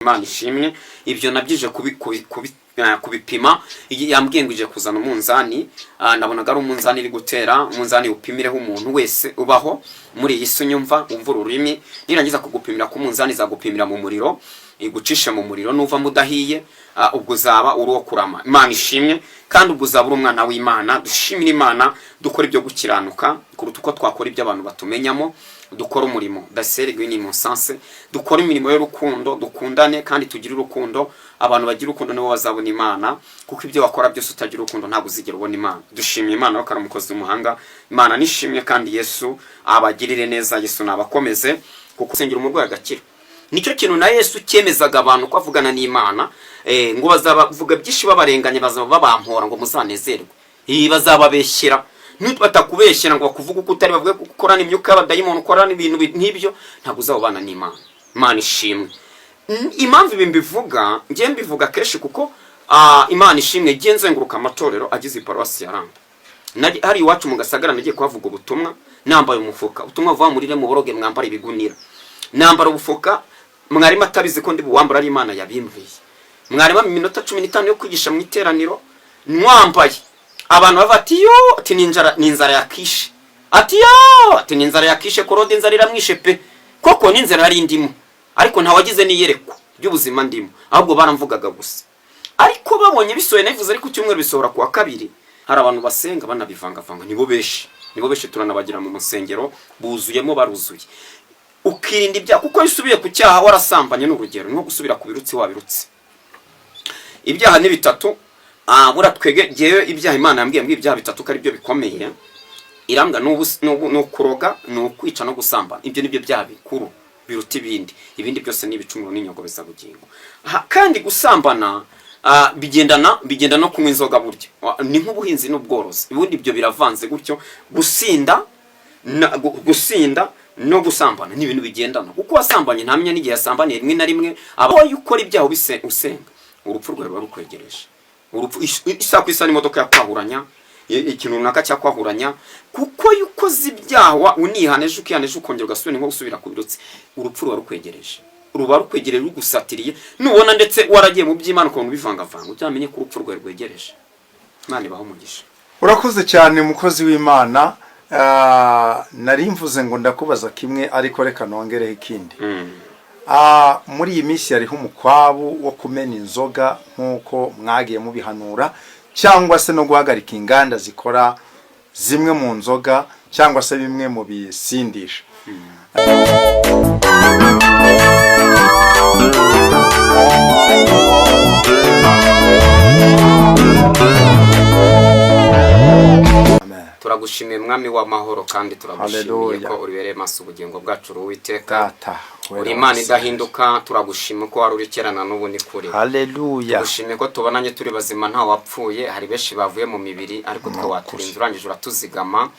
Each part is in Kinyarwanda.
Imana ishimwe, ibyo nabyije kubipima. Yambwiye ngo ije kuzana umunzani. Nabonaga ari umunzani iri gutera, umunzani upimireho umuntu wese ubaho muri iyi si unyumva, wumva ururimi. Nirangiza kugupimira ku munzani, izagupimira mu muriro, igucishe mu muriro. Nuvamo udahiye, ubwo uzaba uri uwo kurama. Imana ishimwe, kandi ubwo uzaba uri umwana w'Imana. Dushimire Imana, dukora ibyo gukiranuka kuruta uko twakora ibyo abantu batumenyamo. Dukora umurimo daserigwi ni musanse, dukora imirimo y'urukundo, dukundane kandi tugire urukundo. Abantu bagira urukundo nibo bazabona Imana, kuko ibyo wakora byose utagira urukundo ntabwo uzigera ubona Imana. Dushimiye Imana ko ari umukozi w'umuhanga. Imana nishimwe, kandi Yesu abagirire neza, Yesu nabakomeze, kuko usengera umurwayi agakira nicyo kintu na Yesu cyemezaga abantu ko avugana n'Imana. Ngo bazabavuga byinshi babarenganye, bazaba babampora ngo muzanezerwe. Bazababeshyera. Batakubeshyera ngo bakuvuge uko utari, bavuge ko ukorana imyuka y'abadayimoni, ukorana ibintu nk'ibyo, ntabwo uzabana n'Imana. Imana ishimwe. Impamvu ibi mbivuga, ngiye mbivuga kenshi kuko Imana ishimwe, ngiye nzenguruka amatorero agize iparuwasi ya Ramba. Hari iwacu mu Gasagara, nagiye kuhavuga ubutumwa nambaye umufuka. Ubutumwa buvuga murire muboroge, mwambara ibigunira. Nambara ubufuka, mwarimu atabizi ko ndi buwambara, ari Imana yabimbwiye. Mwarimu mu minota 15 yo kwigisha mu iteraniro nwambaye, abantu bava ati: "Yo," ati, "ni inzara, ni inzara yakishe." Ati: "Yo," ati, "ni inzara yakishe Korode, inzara iramwishe pe." Koko n'inzara yari ndimo, ariko ntawagize n'iyerekwa ry'ubuzima ndimo, ahubwo baramvugaga gusa. Ariko babonye bisohoye, nabivuze ariko cyumweru, bisohora kuwa kabiri. Hari abantu basenga banabivangavanga, nibo benshi, nibo benshi, turanabagira mu musengero, buzuyemo, baruzuye. Ukirinda ibyaha, kuko iyo usubiye ku cyaha warasambanye, ni urugero, ni nko gusubira ku birutsi wabirutse. Ibyaha ni bitatu. Buriya twege, ngewe ibyaha Imana yambwiye mbwiye ibyaha bitatu ko ari byo bikomeye. Irambwa ni ukuroga, ni ukwica no gusambana. Ibyo ni byo byaha bikuru biruta ibindi. Ibindi byose ni ibicumuro n'inyogobezabugingo. Kandi gusambana bigendana no kunywa inzoga. Burya ni nk'ubuhinzi n'ubworozi, ubundi ibyo biravanze gutyo. Gusinda no gusambana ni ibintu bigendana, kuko wasambanye ntamenya n'igihe yasambaniye. Rimwe na rimwe aba iyo ukora ibyaha usenga, urupfu rwawe ruba rukwegereje. Urupfu isaha ku isaha, n'imodoka yakwahuranya, ikintu runaka cyakwahuranya, kuko iyo ukoze ibyaha unihana, ejo ukihana, ejo ukongera ugasubira, ni nko gusubira ku birutsi. Urupfu ruba rukwegereje, ruba rukwegereje, rugusatiriye. Nubona ndetse waragiye mu by'Imana ukabona ubivangavanga, uzamenye ko urupfu rwawe rwegereje. Imana ibaho umugisha. Urakoze cyane, umukozi w'Imana. Nari mvuze ngo ndakubaza kimwe, ariko reka nongereho ikindi. Muri iyi minsi hariho umukwabu wo kumena inzoga nk'uko mwagiye mubihanura, cyangwa se no guhagarika inganda zikora zimwe mu nzoga cyangwa se bimwe mu bisindisha. Amen. Turagushimiye, Mwami w'amahoro, kandi turagushimiye Hallelujah. ko uribereye maso ubugingo bwacu, uri Uwiteka. Data wera Uri Imana wa idahinduka. Turagushima ko wari uri kera na n'ubu ni kuri. Haleluya. Tugushimiye ko tubonanye turi bazima, nta wapfuye. Hari benshi bavuye mu mibiri, ariko twe waturinze, urangije uratuzigama.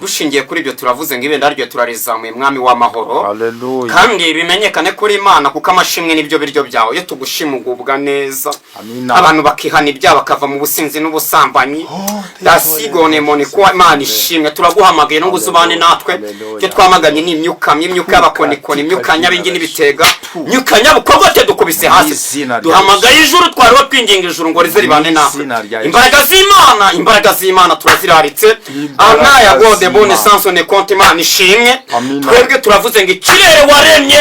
Dushingiye kuri ibyo, turavuze ngo ibendera ryo turarizamuye, Mwami w'amahoro. Haleluya. Kandi bimenyekane kuri Imana, kuko amashimwe nibyo biryo byawe. Iyo tugushima ugubwa neza. Amina. Abantu bakihana ibyaha, bakava mu businzi n'ubusambanyi. Oh, dasigone mone kuba Imana ishimwe. Turaguhamagaye ngo uzubane natwe. Haleluya. Icyo twamaganye ni imyuka mibi, imyuka y'abakonikoni, imyuka nyabingi n'ibitega, imyuka nyabukogote dukubise Mu hasi. izina rya Duhamagaye ijuru, twariho twinginga ijuru ngo rize ribane Mu natwe. izina rya Yesu. Imbaraga z'Imana, imbaraga z'Imana turaziraritse. Imbaraga Anaya gode bone z'Imana. sansone konti. Imana ishimwe. Amina. Twebwe turavuze ngo ikirere waremye,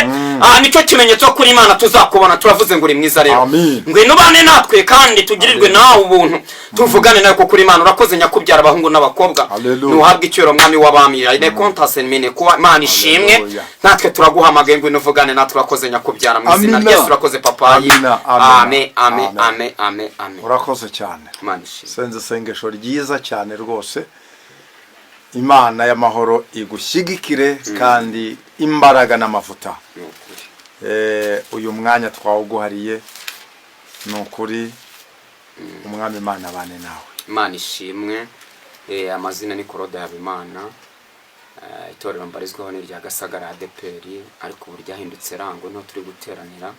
nicyo kimenyetso kuri Imana tuzakubona. Turavuze ngo uri mwiza rero. Amin. Ngwino ubane natwe, kandi tugirirwe nawe ubuntu, tuvugane nawe kuko uri Imana. Urakoze, nyakubyara abahungu n'abakobwa. Hallelujah. Ntuhabwe icyubahiro, Mwami w'abami. Ne kontasenmene kuba Imana ishimwe. Hallelujah. Natwe turaguhamagaye, ngwino uvugane natwe. Urakoze, nyakubyara, mu izina Amina. rya Yesu. Urakoze, papayi. Amina, amina. Ame, ame. Amen. Ame, ame, ame. Urakoze cyane. Imana ishimwe. Senze isengesho ryiza cyane rwose. Imana y'amahoro igushyigikire kandi imbaraga n'amavuta. Ni ukuri. Uyu mwanya twawuguhariye, ni ukuri. Umwami Imana abane nawe. Imana ishimwe. Amazina ni Korode Habimana. Itorero mbarizwaho ni irya Gasagara ADEPR, ariko ubu ryahindutse Rango, niho turi guteranira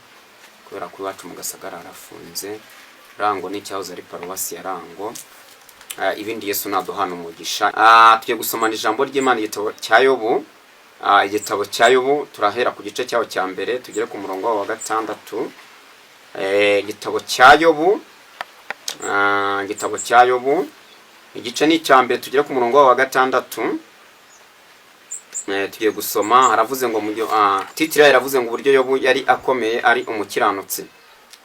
kubera ko iwacu mu Gasagara harafunze. Rango ni icyahoze ari paruwasi ya Rango. Ibindi Yesu naduhana umugisha. Tugiye gusomana ijambo ry'Imana, igitabo cya Yobu. Igitabo cya Yobu, turahera ku gice cyaho cya mbere tugere ku murongo wawo wa gatandatu. Igitabo cya Yobu, igitabo cya Yobu, igice ni icya mbere, tugere ku murongo wa gatandatu. Tugiye gusoma. Haravuze ngo titre yayo iravuze ngo uburyo Yobu yari akomeye ari umukiranutsi.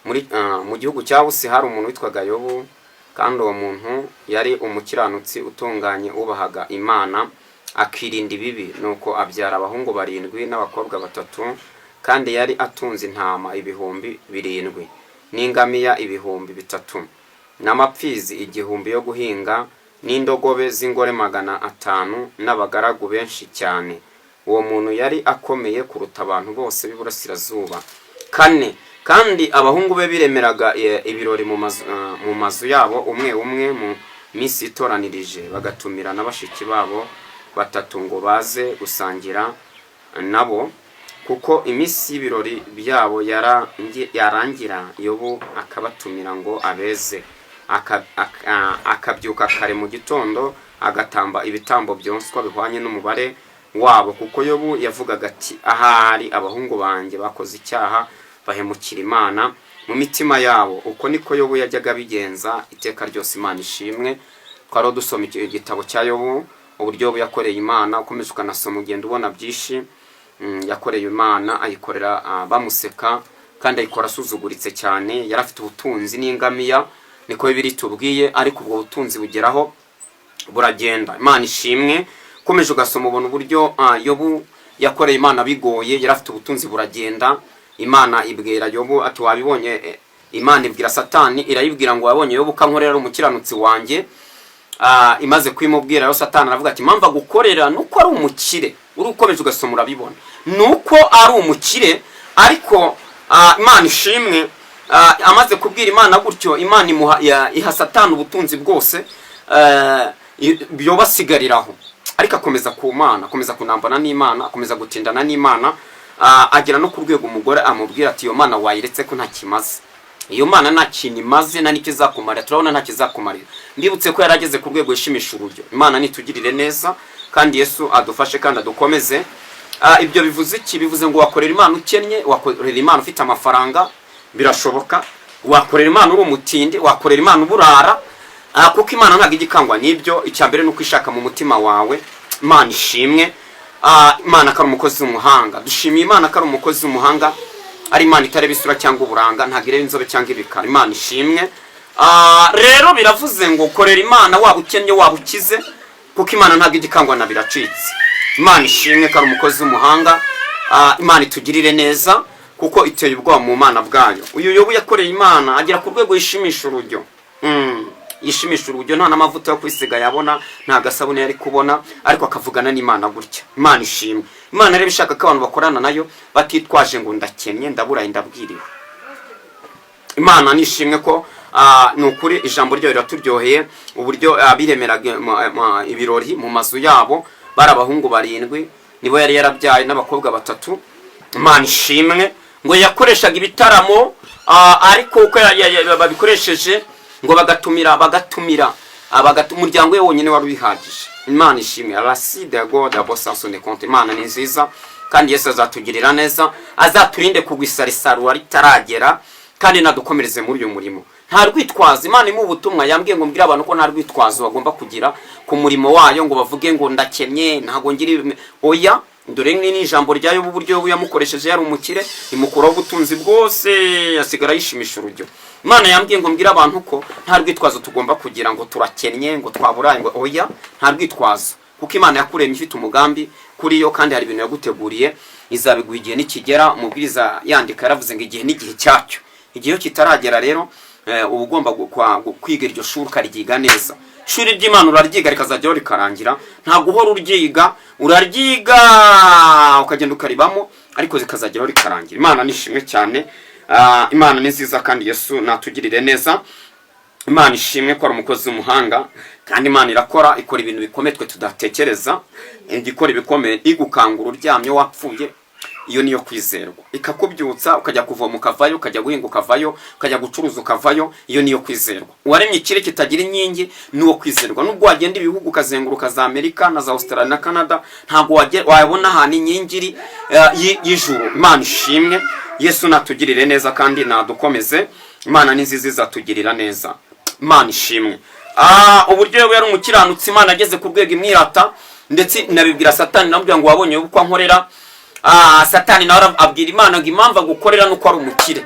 Muri mu gihugu cya Busi hari umuntu witwaga Yobu, kandi uwo muntu yari umukiranutsi utunganye, wubahaga Imana akirinda ibibi. Nuko abyara abahungu barindwi n'abakobwa batatu, kandi yari atunze intama 7000 n'ingamiya 3000 n'amapfizi 1000 yo guhinga n'indogobe z'ingore 500 n'abagaragu benshi cyane. Uwo muntu yari akomeye kuruta abantu bose b'iburasirazuba. Kane, kandi abahungu be biremeraga ibirori mu mazu yabo umwe umwe mu minsi itoranirije, bagatumira na bashiki babo batatu ngo baze gusangira nabo, kuko iminsi y'ibirori byabo yarangira, Yobu akabatumira ngo abeze. Akabyuka kare mu gitondo agatamba ibitambo byonswa bihwanye n'umubare wabo, kuko Yobu yavugaga ati: "Ahari abahungu banjye bakoze icyaha, bahemukira Imana mu mitima yabo." Uko niko Yobu yajyaga abigenza iteka ryose. Imana ishimwe. Twari dusoma igitabo cya Yobu, uburyo Yobu yakoreye Imana. Ukomeje ukanasoma, ugenda ubona byinshi. Yakoreye Imana, ayikorera bamuseka, kandi ayikora asuzuguritse cyane. Yari afite ubutunzi n'ingamiya, niko Bibiliya itubwiye, ariko ubwo butunzi bugeraho buragenda. Imana ishimwe. Ukomeje ugasoma, ubona uburyo Yobu yakoreye Imana bigoye. Yari afite ubutunzi, buragenda. Imana ibwira Yobu ati: "Wabibonye?" Imana ibwira Satani, irayibwira ngo: "Wabonye Yobu ko ankorera, ari umukiranutsi wanjye?" Imaze kubimubwira rero, Satani aravuga ati: "Impamvu agukorera nuko ari umukire." Uri ukomeje ugasoma urabibona, nuko ari umukire. Ariko Imana ishimwe. Amaze kubwira Imana gutyo, Imana imuha iha Satani ubutunzi bwose, biyobasigariraho, ariko akomeza ku Mana, akomeza kunambana n'Imana, akomeza gutindana n'Imana. Agera no ku rwego umugore amubwira ati: "Iyo Mana wayiretse ko nta kimaze, iyo Mana nta kintu imaze, nta n'icyo izakumarira, turabona nta kizakumarira." Mbibutse ko yari ageze ku rwego yishimisha urujyo. Imana nitugirire neza, kandi Yesu adufashe kandi adukomeze. Ibyo bivuze iki? Bivuze ngo wakorera Imana ukennye, wakorera Imana ufite amafaranga, birashoboka. Wakorera Imana uri umutindi, wakorera Imana uburara, kuko Imana ntabwo ijya ikangwa n'ibyo. Icya mbere ni uko ishaka mu mutima wawe. Imana ishimwe. Imana ko ari umukozi w'umuhanga. Dushimiye Imana ko ari umukozi w'umuhanga, ari Imana itareba isura cyangwa uburanga, ntabwo ireba inzobe cyangwa ibikara. Imana ishimwe. Rero biravuze ngo korera Imana waba ukennye, waba ukize, kuko Imana ntabwo ijya ikangwa na biracitse. Imana ishimwe ko ari umukozi w'umuhanga. Imana itugirire neza, kuko iteye ubwoba mu Mana bwayo. Uyu Yobu yakoreye Imana agera ku rwego yishimisha urujyo. Yishimisha urujyo, nta n'amavuta yo kwisiga yabona, nta gasabune yari kubona, ariko akavugana n'Imana gutya. Imana ishimwe. Imana rero ishaka ko abantu bakorana nayo batitwaje ngo ndakennye, ndaburaye, ndabwiriwe. Imana nishimwe ko ni ukuri ijambo ryayo riraturyoheye. Uburyo biremeraga ibirori mu mazu yabo, bari abahungu barindwi nibo yari yarabyaye n'abakobwa batatu. Imana ishimwe. Ngo yakoreshaga ibitaramo, ariko uko babikoresheje ngo bagatumira umuryango we wonyine wari ubihagije. Imana ishimwe. Raside God abosansone konte. Imana ni nziza, kandi Yesu azatugirira neza, azaturinde kugwa isarisarura ritaragera, kandi nadukomereze muri uyu murimo. Nta rwitwazo. Imana imuha ubutumwa, yambwiye ngo mbwire abantu ko nta rwitwazo bagomba kugira ku murimo wayo, ngo bavuge ngo ndakennye, ntabwo ngira oya. Dore ni ijambo rya Yobu, uburyo Yobu yamukoresheje yari umukire, imukuraho ubutunzi bwose, asigara yishimisha urujyo. Imana yambwiye ngo mbwire abantu ko nta rwitwazo tugomba kugira ngo turakennye, ngo twaburaye, ngo oya, nta rwitwazo, kuko Imana yakuremye ifite umugambi kuri yo, kandi hari ibintu yaguteguriye, izabiguha igihe nikigera. Umubwiriza yandika yaravuze ngo igihe n'igihe cyacyo. Igihe iyo kitaragera rero, uba ugomba kwiga iryo shuri, ukaryiga neza. Ishuri ry'Imana uraryiga rikazajyaho rikarangira, ntabwo uhora uryiga, uraryiga ukagenda ukaribamo, ariko rikazageraho rikarangira. Imana nishimwe cyane. Imana ni nziza, kandi Yesu natugirire neza. Imana ishimwe ko ari umukozi w'umuhanga, kandi Imana irakora, ikora ibintu bikomeye twe tudatekereza. Ijya ikora ibikomeye, igukangura uryamye wapfuye. Iyo niyo kwizerwa. Ikakubyutsa ukajya kuvoma ukavayo, ukajya guhinga ukavayo, ukajya gucuruza ukavayo. Iyo niyo kwizerwa. Uwaremye ikirere kitagira inkingi ni uwo kwizerwa. Nubwo wagenda ibihugu ukazenguruka za Amerika na za Australia na Canada, ntabwo wabona ahantu inkingi iri y'ijuru. Imana ishimwe. Yesu natugirire neza kandi nadukomeze. Imana ni nziza, izatugirira neza. Imana ishimwe. Uburyo Yobu yari umukiranutsi, Imana ageze ku rwego imwirata, ndetse inabibwira Satani, namubwira ngo: "Wabonye uko ankorera?" Satani nawe abwira Imana ngo impamvu agukorera nuko ari umukire.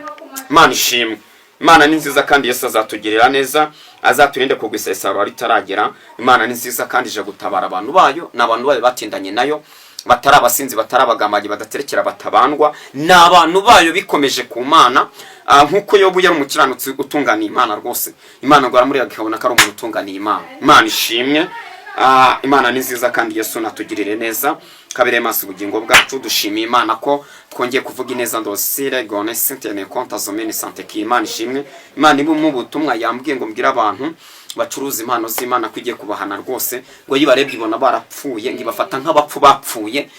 Imana ishimwe. Imana ni nziza kandi Yesu azatugirira neza, azaturinde kugwa isesarura ritaragera. Imana ni nziza kandi ije gutabara abantu bayo. Ni abantu bayo batindanye nayo, batari abasinzi, batari abagambanyi, badaterekera, batabandwa. Ni abantu bayo bikomeje ku Mana. Nk'uko Yobu yari umukiranutsi utunganiye Imana rwose, Imana ngo aramureba ikabona ko ari umuntu utunganiye Imana. Imana ishimwe. Imana ni nziza kandi Yesu natugirire neza, kabere maso ubugingo bwacu. Dushimiye Imana ko twongeye kuvuga ineza ndosire gone sentene konta zomeni sante ki. Imana ishimwe. Imana iba mu butumwa yambwiye ngo mbwire abantu bacuruza impano z'Imana ko igiye kubahana rwose, ngo yibarebye ibona barapfuye, ngo ibafata nk'abapfu bapfuye.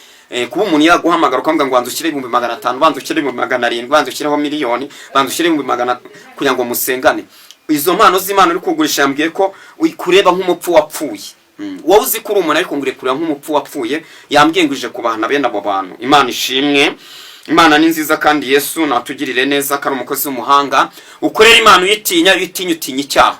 Kuba umuntu yaguhamagara ukavuga ngo banza ushyire 500,000, banza ushyire 700,000, banza ushyireho miliyoni, banza ushyire 100,000 kugira ngo musengane, izo mpano z'Imana uri kugurisha, yambwiye ko kureba nk'umupfu wapfuye. Wowe uzi ko uri umuntu, ariko ngo uri kureba nk'umupfu wapfuye. Yambwiye ngo ije kubahana bene abo bantu. Imana ishimwe. Imana ni nziza kandi Yesu natugirire neza, ko ari umukozi w'umuhanga. Ukorera Imana uyitinya. Iyo utinya, utinya icyaha.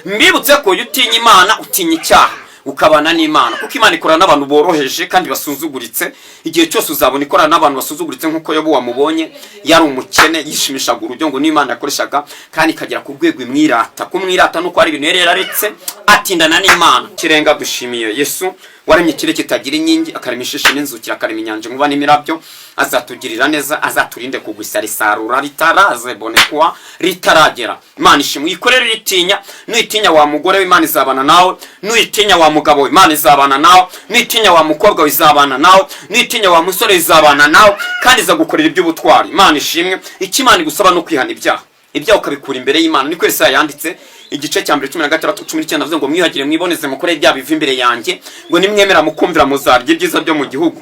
Mbibutse ko iyo utinya Imana, utinya icyaha, ukabana n'Imana, kuko Imana ikorana n'abantu boroheje kandi basuzuguritse. Igihe cyose uzabona ikorana n'abantu basuzuguritse, nk'uko Yobu wamubonye yari umukene, yishimishaga urujyo, ngo n'Imana yakoreshaga kandi ikagera ku rwego imwirata. Kumwirata nuko hari ibintu yari yararetse, atindana n'Imana kirenga. Dushimiye Yesu waremye ikirere kitagira inkingi, akarema ishishi n'inzukira, akarema inyanja, inkuba n'imirabyo. Azatugirira neza, azaturinde kugwisa risarura ritaraze bonekwa ritaragera. Imana ishimwe. Ikorere uyitinya. Nuyitinya wa mugore we, Imana izabana nawe. Nuyitinya wa mugabo we, Imana izabana nawe. Nuyitinya wa mukobwa we, izabana nawe. Nuyitinya wa musore, izabana nawe kandi izagukorera iby'ubutwari. Imana ishimwe. Icyo Imana igusaba ni ukwihana ibyaha, ibyaha ukabikura imbere y'Imana. Niko Yesaya yanditse, igice cya mbere, 16, 19, avuze ngo: "Mwiyuhagire, mwiboneze, mukore ibyaha biva imbere yanjye." Ngo nimwemera mukumvira, muzarya ibyiza byo mu gihugu.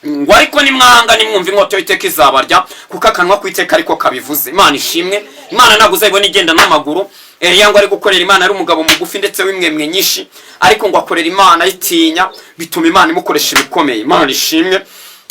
Ngo ariko nimwanga, nimwumva, inkota y'Iteka izabarya, kuko akanwa k'Iteka ariko kabivuze. Imana ishimwe. Imana ntabwo uzayibona igenda n'amaguru. Eliya ngo ari gukorera Imana ari umugabo mugufi ndetse w'imwemwe nyinshi, ariko ngo akorera Imana ayitinya, bituma Imana imukoresha ibikomeye. Imana ishimwe.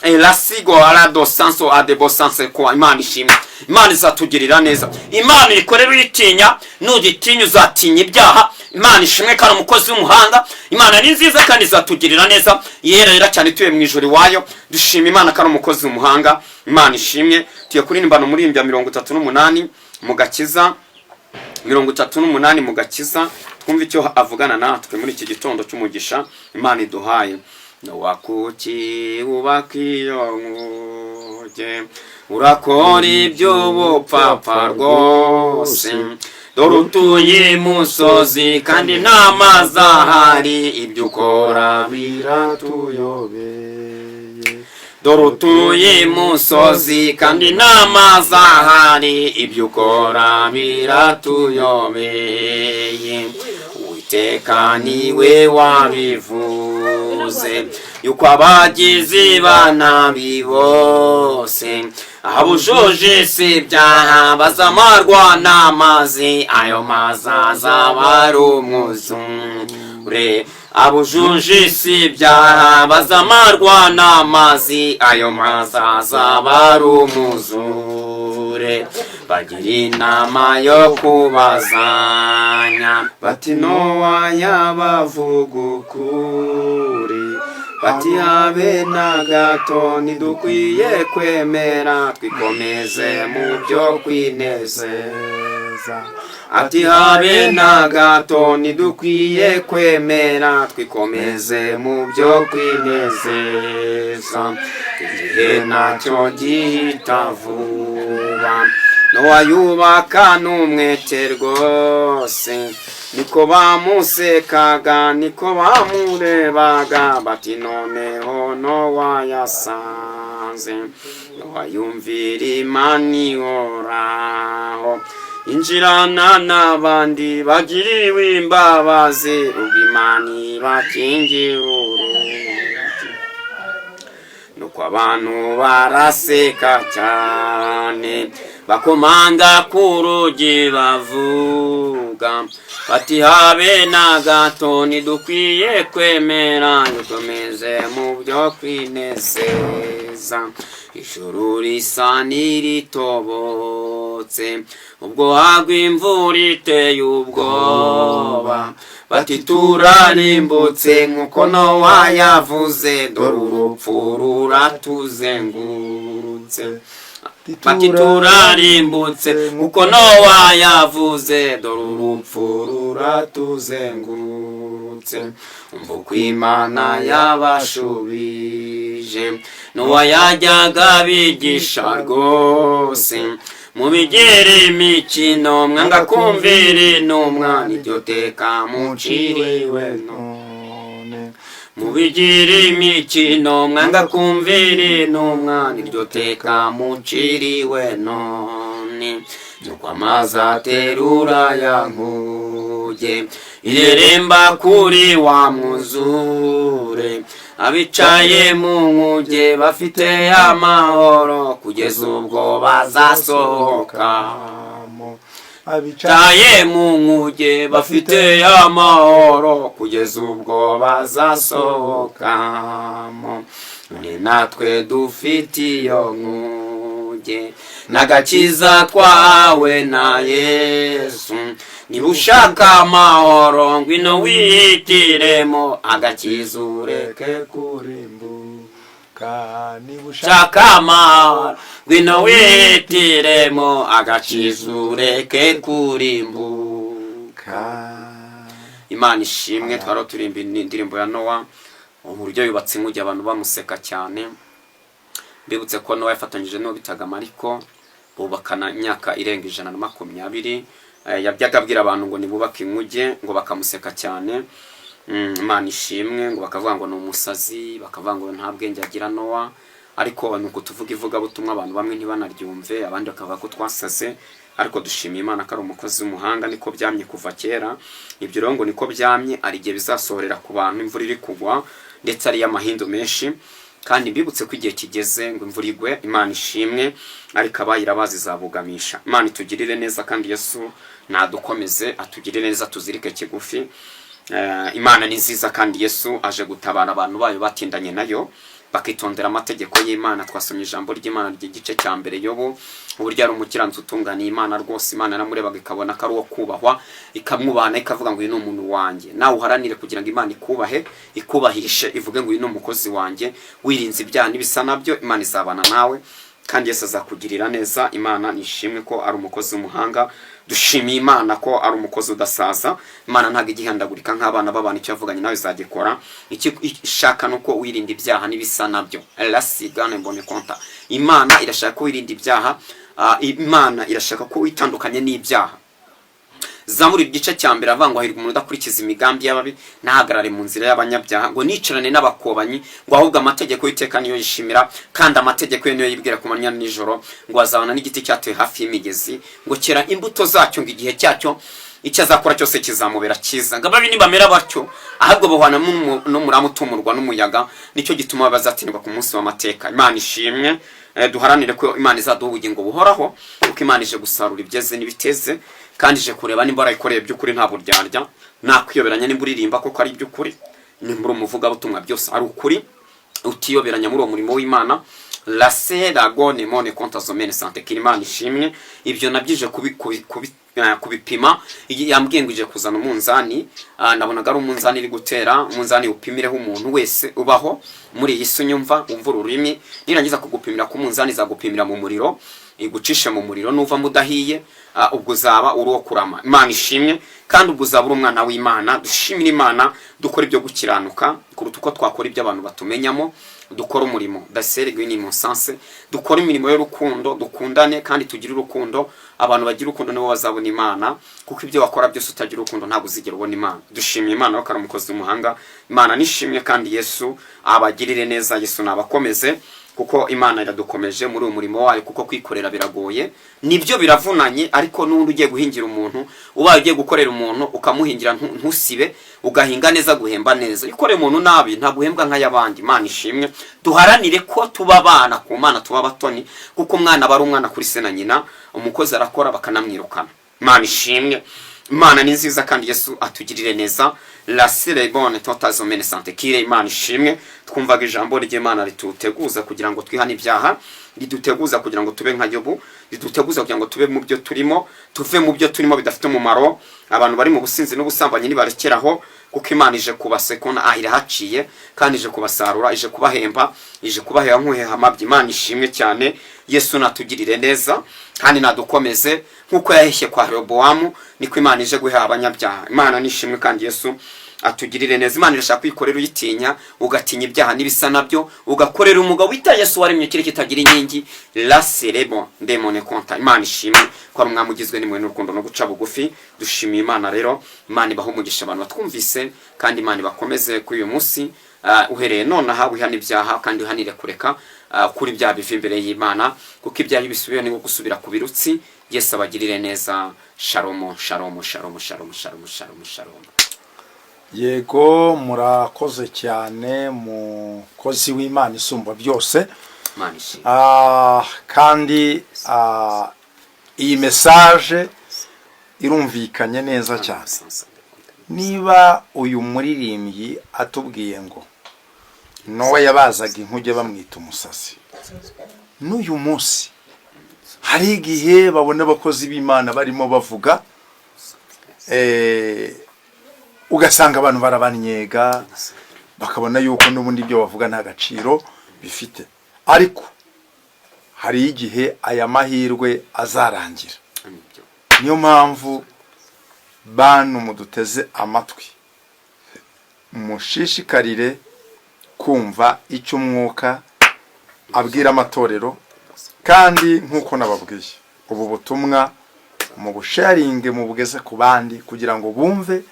Elasigo arado sanso adebo sanse kwa. Imana ishimwe. Imana izatugirira neza. Imana ikorera uyitinya. Nugitinya, uzatinya ibyaha. Imana ishimwe kandi umukozi w'umuhanga. Imana ni nziza kandi izatugirira neza. Yera yera cyane, tuye mu ijoro iwayo. Dushima Imana kandi umukozi w'umuhanga. Imana ishimwe. Tuye kuririmba umuririmbyi 38 mu gakiza, 38 mu gakiza. Twumve icyo avugana natwe muri iki gitondo cy'umugisha Imana iduhaye. Wakuki wubaka iyo nkuge, urakora iby'ubupfapfa rwose. Dore utuye imusozi kandi nta mazi ahari, ibyo ukora biratuyobeye. Dore utuye imusozi kandi nta mazi ahari, ibyo ukora biratuyobeye. Uwiteka niwe wabivuze yuko abagizi ba nabi bose, abujuje si ibyaha, bazamarwa n'amazi. Ayo mazi azaba ari umwuzure. Abujuje si ibyaha bazamarwa n'amazi, ayo mazi azaba ari umwuzure. Bagira inama yo kubazanya bati: "Nowa yabavuga ukuri." Bati: "Habe na gato, ntidukwiye kwemera, twikomeze mu byo kwinezeza." Ati: "Habe na gato, ntidukwiye kwemera, twikomeze mu byo kwinezeza, igihe nacyo gihita vuba." Nowa yubaka n'umwete rwose, niko bamusekaga, niko bamurebaga, bati: "Noneho Nowa yasanze." Nowa yumvira Imana ihoraho, injirana n'abandi bagiriwe imbabazi, ubwo Imana ibakingira urugi. Nuko Nuko abantu baraseka cyane, bakomanga ku rugi, bavuga bati: "Habe na gato, ntidukwiye kwemera, dukomeze mu byo kwinezeza." Ijuru risa n'iritobotse ubwo hagwa imvura iteye ubwoba, bati: "Turarimbutse nk'uko Nowa yavuze, dore urupfu ruratuzengurutse." Bati: "Turarimbutse nk'uko Nowa yavuze, dore urupfu ruratuzengurutse." Umva uko Imana yabashubije: "Nowa yajyaga bigisha rwose, mubigere imikino, mwanga kumvira intumwa, niryo teka muciriwe none." Mubigire imikino, mwanga kumvira intumwa, niryo teka muciriwe none. Nuko amazi aterura ya nkuge, ireremba kuri wa mwuzure. Abicaye mu nkuge bafite amahoro kugeza ubwo bazasohoka. Abicaye Taye mu nkuge bafite amahoro kugeza ubwo bazasohokamo. Ni natwe dufite iyo nkuge n'agakiza twahawe na Yesu. Niba ushaka amahoro, ngwino wihitiremo agakiza, ureke ureke kurimbuka. Niba ushaka shaka amahoro, ngwino wihitiremo agakiza, ureke kurimbuka. Imana ishimwe. Twari turimba indirimbo ya Nowa, uburyo yubatse inkuge abantu bamuseka cyane. Mbibutse ko Nowa yafatanyije n'uwo bitaga Mariko, bubakana imyaka irenga 120. Yajyaga abwira abantu ngo nibubake inkuge, ngo bakamuseka cyane. Imana ishimwe. Ngo bakavuga ngo ni umusazi, bakavuga ngo nta bwenge agira Nowa. Ariko ni uku tuvuga ivugabutumwa, abantu bamwe ntibanaryumve, abandi bakavuga ko twasaze. Ariko dushimiye Imana ko ari umukozi w'umuhanga. Niko byamye kuva kera. Ibyo rero ngo niko byamye, ari igihe bizasohorera ku bantu. Imvura iri kugwa, ndetse ari iy'amahindu menshi. Kandi mbibutse ko igihe kigeze ngo imvura igwe. Imana ishimwe. Ariko abayirabazi izabugamisha. Imana itugirire neza, kandi Yesu nadukomeze, atugirire neza, tuzirike kigufi. Imana ni nziza, kandi Yesu aje gutabara abantu bayo batindanye nayo, bakitondera amategeko y'Imana. Twasomye ijambo ry'Imana ry'igice cya mbere, Yobu, uburyo ari umukiranutsi utunganiye Imana rwose. Imana yaramurebaga ikabona ko ari uwo kubahwa, ikamwubahana, ikavuga ngo: "Uyu ni umuntu wanjye." Nawe uharanire kugira ngo Imana ikubahe, ikubahishe, ivuge ngo: "Uyu ni umukozi wanjye." Wirinze ibyaha n'ibisa nabyo, Imana izabana nawe, kandi Yesu azakugirira neza. Imana nishimwe ko ari umukozi w'umuhanga. Dushimiye Imana ko ari umukozi udasaza. Imana ntabwo igihandagurika nk'abana b'abantu. Icyo yavuganye nawe izagikora. Icyo ishaka ni uko wirinda ibyaha n'ibisa nabyo. Rasigane mbone konta. Imana irashaka ko wirinda ibyaha. Imana irashaka ko witandukanye n'ibyaha. Zamura igice cya mbere avuga ngo: "Hahirwa umuntu udakurikiza imigambi y'ababi, ntahagarare mu nzira y'abanyabyaha, ngo nicarane n'abakobanyi, ngo ahubwo amategeko y'Iteka niyo yishimira, kandi amategeko ye niyo yibwira ku manywa nijoro, ngo azabana n'igiti cyatewe hafi y'imigezi, ngo kera imbuto zacyo, ngo igihe cyacyo, icyo azakora cyose kizamubera cyiza." Ngo ababi nibamera batyo, ahubwo bahwana n'umurama utumurwa n'umuyaga, nicyo gituma bazatsindwa ku munsi w'amateka. Imana ishimwe. Duharanire ko Imana izaduha ubugingo buhoraho, kuko Imana ije gusarura ibyeze n'ibiteze, kandi ije kureba nimba warayikoreye by'ukuri, nta buryarya, nta kwiyoberanya, nimba uririmba koko ari iby'ukuri, nimba uri umuvugabutumwa byose ari ukuri, utiyoberanya muri uwo murimo w'Imana. Lase ragone mone konta zomene sante kiri. Imana ishimwe. Ibyo nabyije kubipima. Yambwiye ngo ije kuzana umunzani. Nabonaga ari umunzani iri gutera, umunzani upimireho umuntu wese ubaho muri iyi si unyumva, wumva ururimi. Nirangiza kugupimira ku munzani, izagupimira mu muriro, igucishe mu muriro. Nuvamo udahiye, ubwo uzaba uri uwo kurama. Imana ishimwe. Kandi ubwo uzaba uri umwana w'Imana. Dushimire Imana, dukora ibyo gukiranuka kuruta uko twakora ibyo abantu batumenyamo. Dukora umurimo dasere gwini musanse, dukora imirimo y'urukundo, dukundane kandi tugire urukundo. Abantu bagira urukundo nibo bazabona Imana, kuko ibyo wakora byose utagira urukundo ntabwo uzigera ubona Imana. Dushimiye Imana ko ari umukozi w'umuhanga. Imana nishimwe, kandi Yesu abagirire neza. Yesu nabakomeze, kuko Kuko Imana iradukomeje muri uyu murimo wayo, kuko kwikorera biragoye, nibyo biravunanye. Ariko n'undi ugiye guhingira umuntu, ubaye ugiye gukorera umuntu ukamuhingira ntusibe, ugahinga neza, guhemba neza. Iyo ukoreye umuntu nabi ntabwo uhembwa nk'ay'abandi. Imana ishimwe. Duharanire ko tuba abana ku Mana, tuba abatoni, kuko umwana aba ari umwana kuri se na nyina. Umukozi arakora bakanamwirukana. Imana ishimwe. Imana ni nziza kandi Yesu atugirire neza. La bonne totazomene sante kire. Imana ishimwe. Twumvaga ijambo ry'Imana rituteguza kugira ngo twihane ibyaha, riduteguza kugira ngo tube nka Yobu, riduteguza kugira ngo tube mu byo turimo, tuve mu byo turimo bidafite umumaro. Abantu bari mu businzi n'ubusambanyi nibarekeraho, kuko Imana ije kubasekona, ah, irahaciye kandi ije kubasarura, ije kubahemba, ije kubaheba nk'uheha amabyi. Imana ishimwe cyane. Yesu natugirire neza kandi nadukomeze. Nk'uko yaheshye kwa Rehobowamu, niko Imana ije guheha abanyabyaha. Imana nishimwe kandi Yesu atugirire neza. Imana irashaka kwikorera uyitinya, ugatinya ibyaha n'ibisa nabyo, ugakorera umugabo wita Yesu waremye ikiri kitagira inkingi. La serebo ndemone konta. Imana ishimwe ko ari umwami ugizwe n'impuhwe n'urukundo no guca bugufi. Dushimiye Imana rero. Imana ibaha umugisha abantu batwumvise, kandi Imana ibakomeze kuri uyu munsi. Uhereye nonaha wihana ibyaha kandi uhanire kureka kuri ibyaha biva imbere y'Imana, kuko ibyaha iyo bisubiye ni nko gusubira ku birutsi. Yesu abagirire neza. Shalomo, shalomo, shalomo, shalomo, shalomo, shalomo, shalomo. Yego, murakoze cyane, mukozi w'Imana isumba byose. Imana ishimwe. Kandi iyi message irumvikanye neza cyane. Niba uyu muririmbyi atubwiye ngo Nowa yabazaga inkuge bamwita umusazi, n'uyu munsi hari igihe babona abakozi b'Imana barimo bavuga, ugasanga abantu barabanyega, bakabona yuko n'ubundi ibyo bavuga nta gaciro bifite. Ariko hari igihe aya mahirwe azarangira. Nibyo. Niyo mpamvu bantu muduteze amatwi, mushishikarire kumva icyo Umwuka abwira amatorero. Kandi nk'uko nababwiye, ubu butumwa mu busharinge, mubugeze ku bandi kugira ngo bumve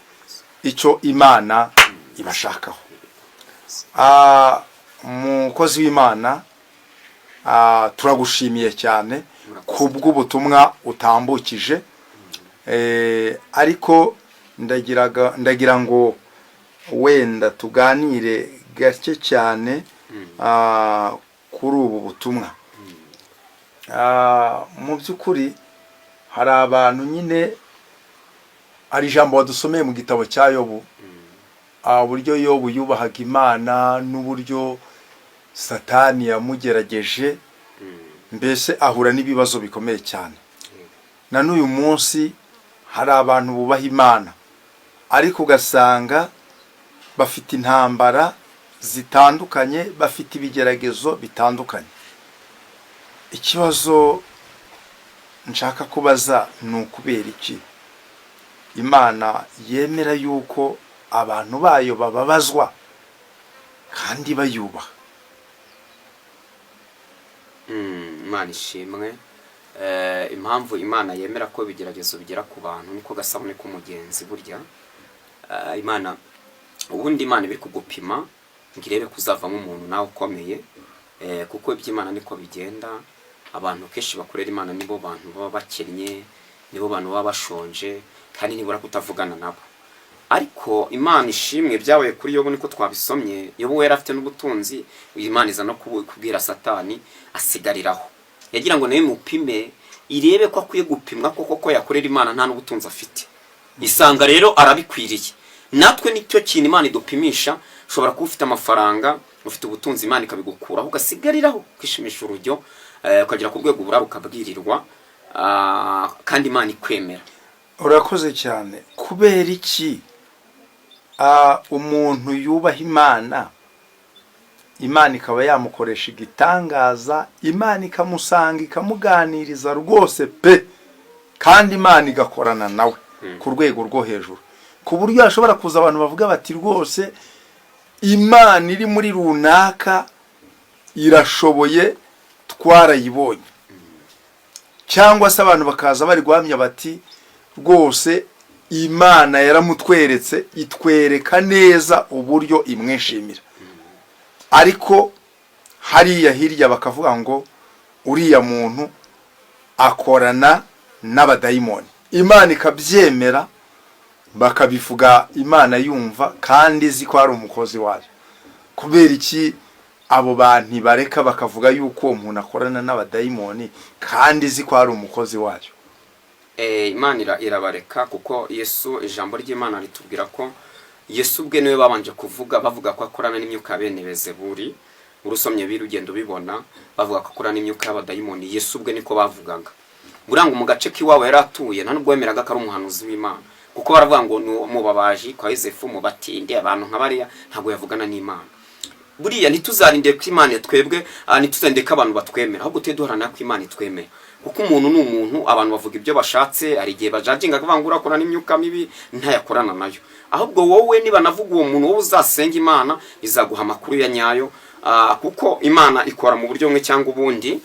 icyo Imana ibashakaho. Umukozi w'Imana, turagushimiye cyane kubw'ubutumwa utambukije. Ariko ndagira ngo wenda tuganire gake cyane kuri ubu butumwa. Mu by'ukuri hari abantu nyine, hari ijambo wadusomeye mu gitabo cya Yobu, uburyo Yobu yubahaga Imana n'uburyo Satani yamugerageje, mbese ahura n'ibibazo bikomeye cyane. Na n'uyu munsi hari abantu bubaha Imana, ariko ugasanga bafite intambara zitandukanye, bafite ibigeragezo bitandukanye. Ikibazo nshaka kubaza ni ukubera iki Imana yemera yuko abantu bayo bababazwa kandi bayubaha? Imana ishimwe. Impamvu Imana yemera ko ibigeragezo bigera ku bantu, niko gasabune k'umugenzi burya. Imana ubundi, Imana iba iri kugupima ngo irebe ko uzavamo umuntu nawe ukomeye. Kuko iby'Imana niko bigenda. Abantu kenshi bakorera Imana nibo bantu baba bakennye, nibo bantu baba bashonje, kandi nibura kutavugana nabo. Ariko Imana ishimwe, byabaye kuri Yobu niko twabisomye. Yobu yari afite n'ubutunzi, Imana iza no kubwira Satani asigariraho. Yagira ngo nawe mupime, irebe ko akwiye gupimwa koko, ko yakorera Imana nta n'ubutunzi afite. Isanga rero arabikwiriye. Natwe nicyo kintu Imana idupimisha. Ushobora kuba ufite amafaranga, ufite ubutunzi, Imana ikabigukuraho ugasigariraho ukishimisha urujyo, ukagera ku rwego ubura ukabwirirwa, kandi Imana ikwemera. Urakoze cyane. Kubera iki umuntu yubaha Imana, Imana ikaba yamukoresha igitangaza, Imana ikamusanga, ikamuganiriza rwose pe, kandi Imana igakorana nawe ku rwego rwo hejuru, ku buryo hashobora kuza abantu bavuga bati: "Rwose Imana iri muri runaka irashoboye, twarayibonye"? Cyangwa se abantu bakaza bari guhamya bati: "Rwose Imana yaramutweretse, itwereka neza uburyo imwishimira." Ariko Hariya hirya bakavuga ngo uriya muntu akorana n'abadayimoni, Imana ikabyemera, bakabivuga Imana yumva kandi izi ko ari umukozi wayo. Kubera iki abo bantu bareka bakavuga yuko uwo muntu akorana n'abadayimoni kandi izi ko ari umukozi wayo? Imana irabareka kuko Yesu, ijambo ry'Imana ritubwira ko Yesu ubwe niwe babanje kuvuga, bavuga ko akorana n'imyuka ya bene Bezeburi. Urusomye biri ugenda ubibona, bavuga ko akorana n'imyuka y'abadayimoni. Yesu ubwe niko bavugaga. Buriya ngo mu gace k'iwabo yari atuye, nta nubwo wemeraga ko ari umuhanuzi w'Imana, kuko baravuga ngo ni mu babaji kwa Yosefu, mu batinde, abantu nka bariya, ntabwo yavugana n'Imana. Buriya ntituzarinde ko Imana twebwe, ntituzarinde ko abantu batwemera, ahubwo tujye duharanira ko Imana itwemera, kuko umuntu ni umuntu. Abantu bavuga ibyo bashatse. Hari igihe bajudginga akavuga ngo urakorana n'imyuka mibi, ntayakorana nayo. Ahubwo wowe niba navuga uwo muntu, wowe uzasenga, Imana izaguha amakuru ya nyayo, kuko Imana ikora mu buryo bumwe cyangwa ubundi.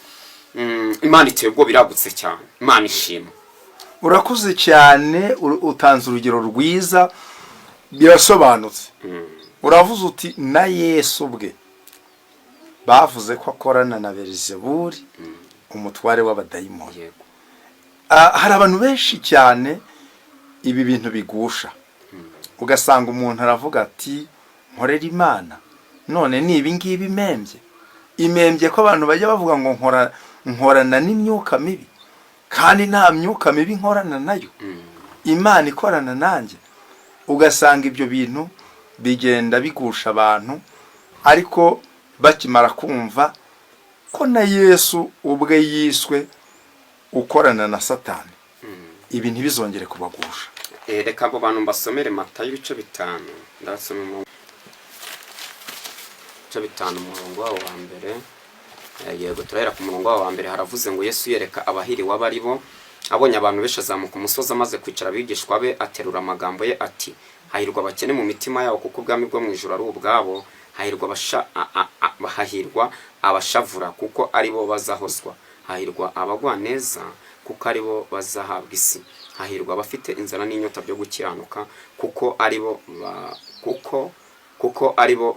Imana iteye ubwoba, iragutse cyane. Imana ishimwe. Urakoze cyane, utanze urugero rwiza, birasobanutse. Uravuze uti na Yesu ubwe bavuze ko akorana na Berizeburi, umutware w'abadayimoni. Yego. Hari abantu benshi cyane ibi bintu bigusha, ugasanga umuntu aravuga ati: "Nkorera Imana, none ni ibi ngibi imembye? Imembye ko abantu bajya bavuga ngo nkorana n'imyuka mibi, kandi nta myuka mibi nkorana nayo, Imana ikorana nanjye?" Ugasanga ibyo bintu bigenda bigusha abantu, ariko bakimara kumva ko na Yesu ubwe yiswe ukorana na Satani, ibi ntibizongere kubagusha. Reka abo bantu mbasomere Matayo ibice 5. Ndasoma mu bice 5, umurongo wawo wa mbere. Yego, turahera ku murongo wawo wa mbere. Haravuze ngo: "Yesu yereka abahiriwe abo ari bo. Abonye abantu benshi, azamuka umusozi. Amaze kwicara abigishwa be, aterura amagambo ye ati: 'Hahirwa abakene mu mitima yabo, kuko ubwami bwo mu ijuru ari ubwabo. Hahirwa abasha, a, a, a, hahirwa abashavura, kuko ari bo bazahozwa. Hahirwa abagwaneza, kuko ari bo bazahabwa isi. Hahirwa abafite inzara n'inyota byo gukiranuka, kuko ari bo ba, kuko ari bo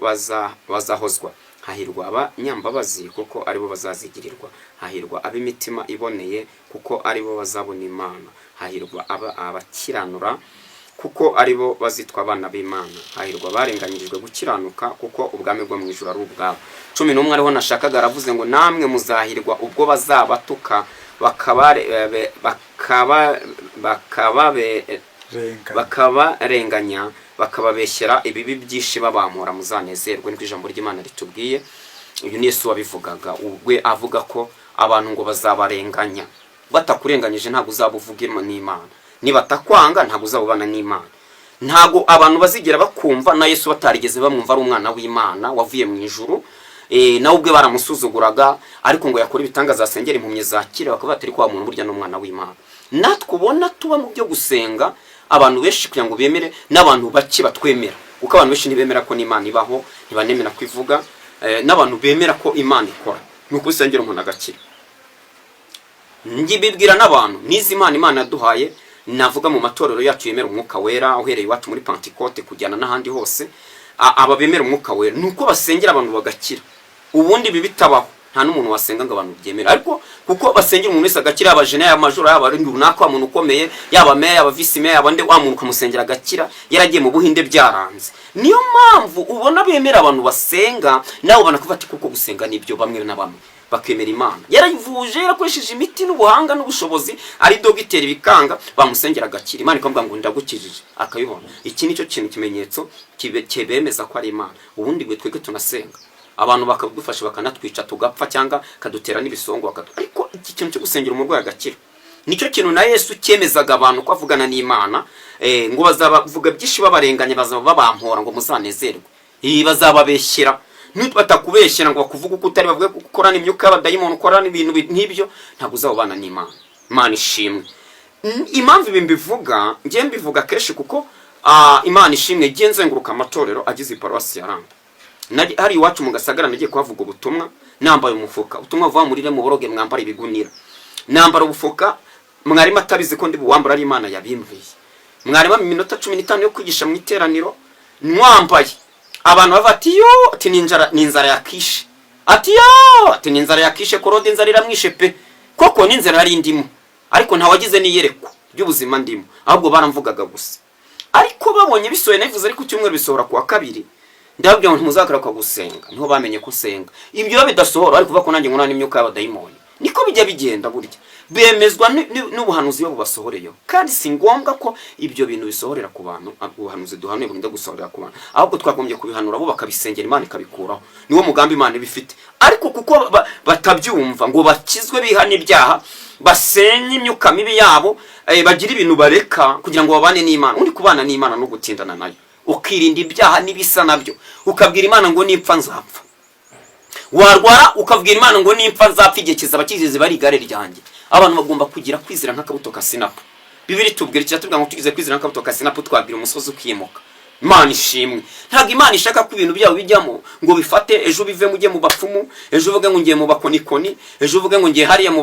bazahozwa. Hahirwa abanyambabazi, kuko ari bo bazazigirirwa. Hahirwa ab'imitima iboneye, kuko ari bo bazabona Imana. Hahirwa abakiranura, kuko ari bo bazitwa abana b'Imana. Hahirwa abarenganyirijwe gukiranuka, kuko ubwami bwo mu ijuru ari ubwabo.'" 11 ariho nashakaga. Aravuze ngo: "Namwe muzahirwa ubwo bazabatuka, bakababe Renga. bakabarenganya, bakababeshyera ibibi byinshi babampora. Muzanezerwe." Niko ijambo ry'Imana ritubwiye. Uyu ni Yesu wabivugaga ubwe, avuga ko abantu ngo bazabarenganya. Batakurenganyije ntabwo uzaba uvuga n'Imana. Nibatakwanga ntabwo uzaba ubana n'Imana. Ntabwo abantu bazigera bakumva. Na Yesu batarigeze bamwumva ari umwana w'Imana wavuye mu ijuru, nawe ubwe baramusuzuguraga, ariko ngo yakora ibitangaza, asengera impumyi zakira, bakavuga bati: "Ariko wa muntu burya ni umwana w'Imana." Natwe ubona tuba mu byo gusenga, abantu benshi kugira ngo bemere, n'abantu bake batwemera, kuko abantu benshi ntibemera ko n'Imana ibaho, ntibanemera ko ivuga. N'abantu bemera ko Imana ikora ni ukubisengera umuntu agakira. Njye n'abantu n'izi Imana yaduhaye, navuga mu matorero yacu yemera Umwuka Wera, uhereye iwacu muri Pantekote kujyana n'ahandi hose, aba bemera Umwuka Wera ni uko basengera abantu bagakira. Ubundi ibi bitabaho, nta n'umuntu wasenga ngo abantu byemere, ariko kuko basengera umuntu wese agakira, yaba jene, yaba majoro, yaba ari runaka, wa muntu ukomeye, yaba meya, yaba visi meya, yaba nde, wa muntu ukamusengera agakira, yaragiye mu Buhinde byaranze. Niyo mpamvu ubona bemera abantu basenga, nawe ubona kuvuga ati kuko gusenga nibyo. Bamwe na bamwe bakemera Imana yarayivuje, yarakoresheje imiti n'ubuhanga n'ubushobozi, ari dogiteri, bikanga, bamusengera agakira, Imana ikavuga ngo "Ndagukijije", akabibona. Iki nicyo kintu, ikimenyetso kibemeza ko ari Imana. Ubundi bwe twebwe tunasenga, abantu bakadufasha, bakanatwica tugapfa, cyangwa kadutera n'ibisongo ariko iki kintu cyo gusengera umurwayi agakira nicyo kintu na Yesu cyemezaga abantu ko avugana n'Imana. Ngo bazabavuga byinshi babarenganya, bazaba babampora, ngo muzanezerwe. Bazababeshyera. Batakubeshyera ngo bakuvuge uko utari, bavuge ko ukorana imyuka y'abadayimoni, ukorana ibintu nk'ibyo, ntabwo uzabana n'Imana. Imana ishimwe. Impamvu ibi mbivuga, ngiye mbivuga kenshi kuko, Imana ishimwe, ngiye nzenguruka amatorero agize iparuwasi ya Ramba. Hari iwacu mu Gasagara nagiye kuhavuga ubutumwa nambaye umufuka. Ubutumwa buvuga murire muboroge, mwambara ibigunira. Nambara ubufuka, mwarimu atabizi ko ndi buwambara, ari Imana yabimbwiye. Mwarimu mu minota 15 yo kwigisha mu iteraniro nwambaye, abantu bavuga ati: "Yo", ati: "Ni inzara, ni inzara yakishe." Ati yo, ati ni inzara yakishe Claude, inzara iramwishe pe. Koko n'inzara yari indimo, ariko ntawagize n'iyerekwa ry'ubuzima ndimo, ahubwo baramvugaga gusa. Ariko babonye bisohoye, nabivuze ariko cyumweru bisohora kuwa kabiri, ndababwira ngo ntimuzagaruka gusenga. Niho bamenye ko usenga. Ibyo iyo bidasohora, ariko kuvuga ko nanjye nkorana n'imyuka y'abadayimoni, niko bijya bigenda. Burya bemezwa n'ubuhanuzi iyo bubasohoreyeho. Kandi si ngombwa ko ibyo bintu bisohorera ku bantu, ubuhanuzi duhanuye burinda gusohorera ku bantu, ahubwo twagombye kubihanura bo bakabisengera, Imana ikabikuraho. Niwo mugambi Imana iba ifite. Ariko kuko batabyumva ngo bakizwe, bihane ibyaha, basenye imyuka mibi yabo, bagire ibintu bareka kugira ngo babane n'Imana. Undi kubana n'Imana no gutindana nayo, ukirinda ibyaha n'ibisa nabyo, ukabwira Imana ngo nipfa nzapfa, warwara ukabwira Imana ngo nimpfa nzapfa, igihe kizaba kigeze bari igare ryanjye. Abantu bagomba kugira kwizera nk'akabuto ka sinapu. Bibiri tubwira, kiratubwira ngo tugize kwizera nk'akabuto ka sinapu, twabwira umusozi ukimuka. Imana ishimwe. Ntabwo Imana ishaka ko ibintu byabo bijyamo ngo bifate, ejo bivemo ujye mu bapfumu, ejo uvuge ngo ngiye mu bakonikoni, ejo uvuge ngo ngiye hariya mu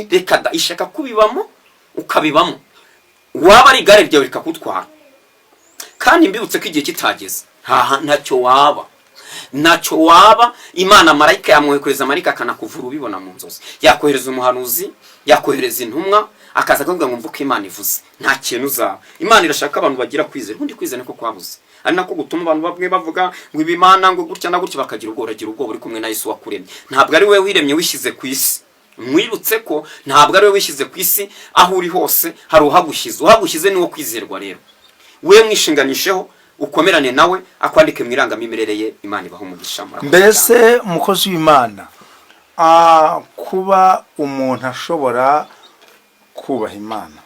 reka da. Ishaka kubibamo, ukabibamo, waba ari igare ryawe rikakutwara. Kandi mbibutse ko igihe kitageze ntacyo waba, ntacyo waba. Imana marayika yamwohereza, marayika akanakuvura ubibona mu nzozi, yakohereza umuhanuzi, yakohereza intumwa, akaza akavuga ngo mvuke Imana ivuze, nta kintu uzaba. Imana irashaka abantu bagira kwizera. Ubundi kwizera niko kwabuze, ari nako gutuma abantu bamwe bavuga ngo ibimana ngo gutya na gutya, bakagira ubwoba. Uragira ubwoba uri kumwe na Yesu wakuremye. Ntabwo ari we wiremye wishyize ku isi. Mwibutse ko ntabwo ari we wishyize ku isi. Aho uri hose hari uhagushyize. Uhagushyize ni wo kwizerwa. Rero we mwishinganisheho, ukomerane nawe, akwandike mu irangamimerere ye. Imana ibaho umugisha. Murakoze cyane. Mbese umukozi w'Imana, kuba umuntu ashobora kubaha Imana,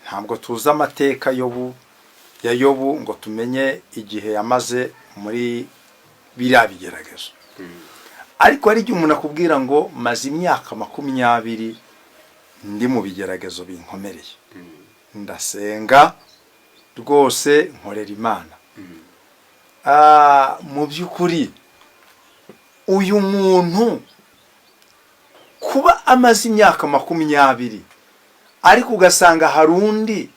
ntabwo tuzi amateka ya Yobu ngo tumenye igihe yamaze muri biriya bigeragezo, ariko hari igihe umuntu akubwira ngo maze imyaka 20 ndi mu bigeragezo binkomereye, ndasenga rwose, nkorera Imana. Mu by'ukuri uyu muntu kuba amaze imyaka 20, ariko ugasanga hari undi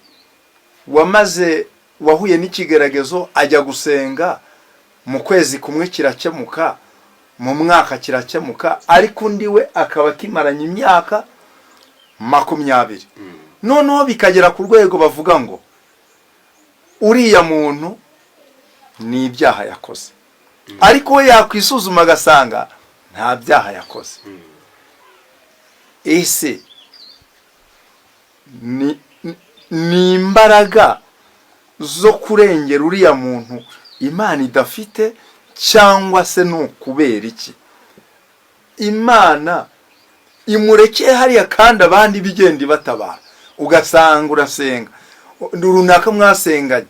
wamaze, wahuye n'ikigeragezo, ajya gusenga, mu kwezi kumwe kirakemuka, mu mwaka kirakemuka, ariko undi we akaba akimaranye imyaka 20, noneho bikagera ku rwego bavuga ngo uriya muntu ni ibyaha yakoze, ariko we yakwisuzuma agasanga nta byaha yakoze. Ese ni imbaraga zo kurengera uriya muntu Imana idafite, cyangwa se ni ukubera iki Imana imurekeye hariya kandi abandi bigenda ibatabara? Ugasanga urasenga, runaka mwasenganye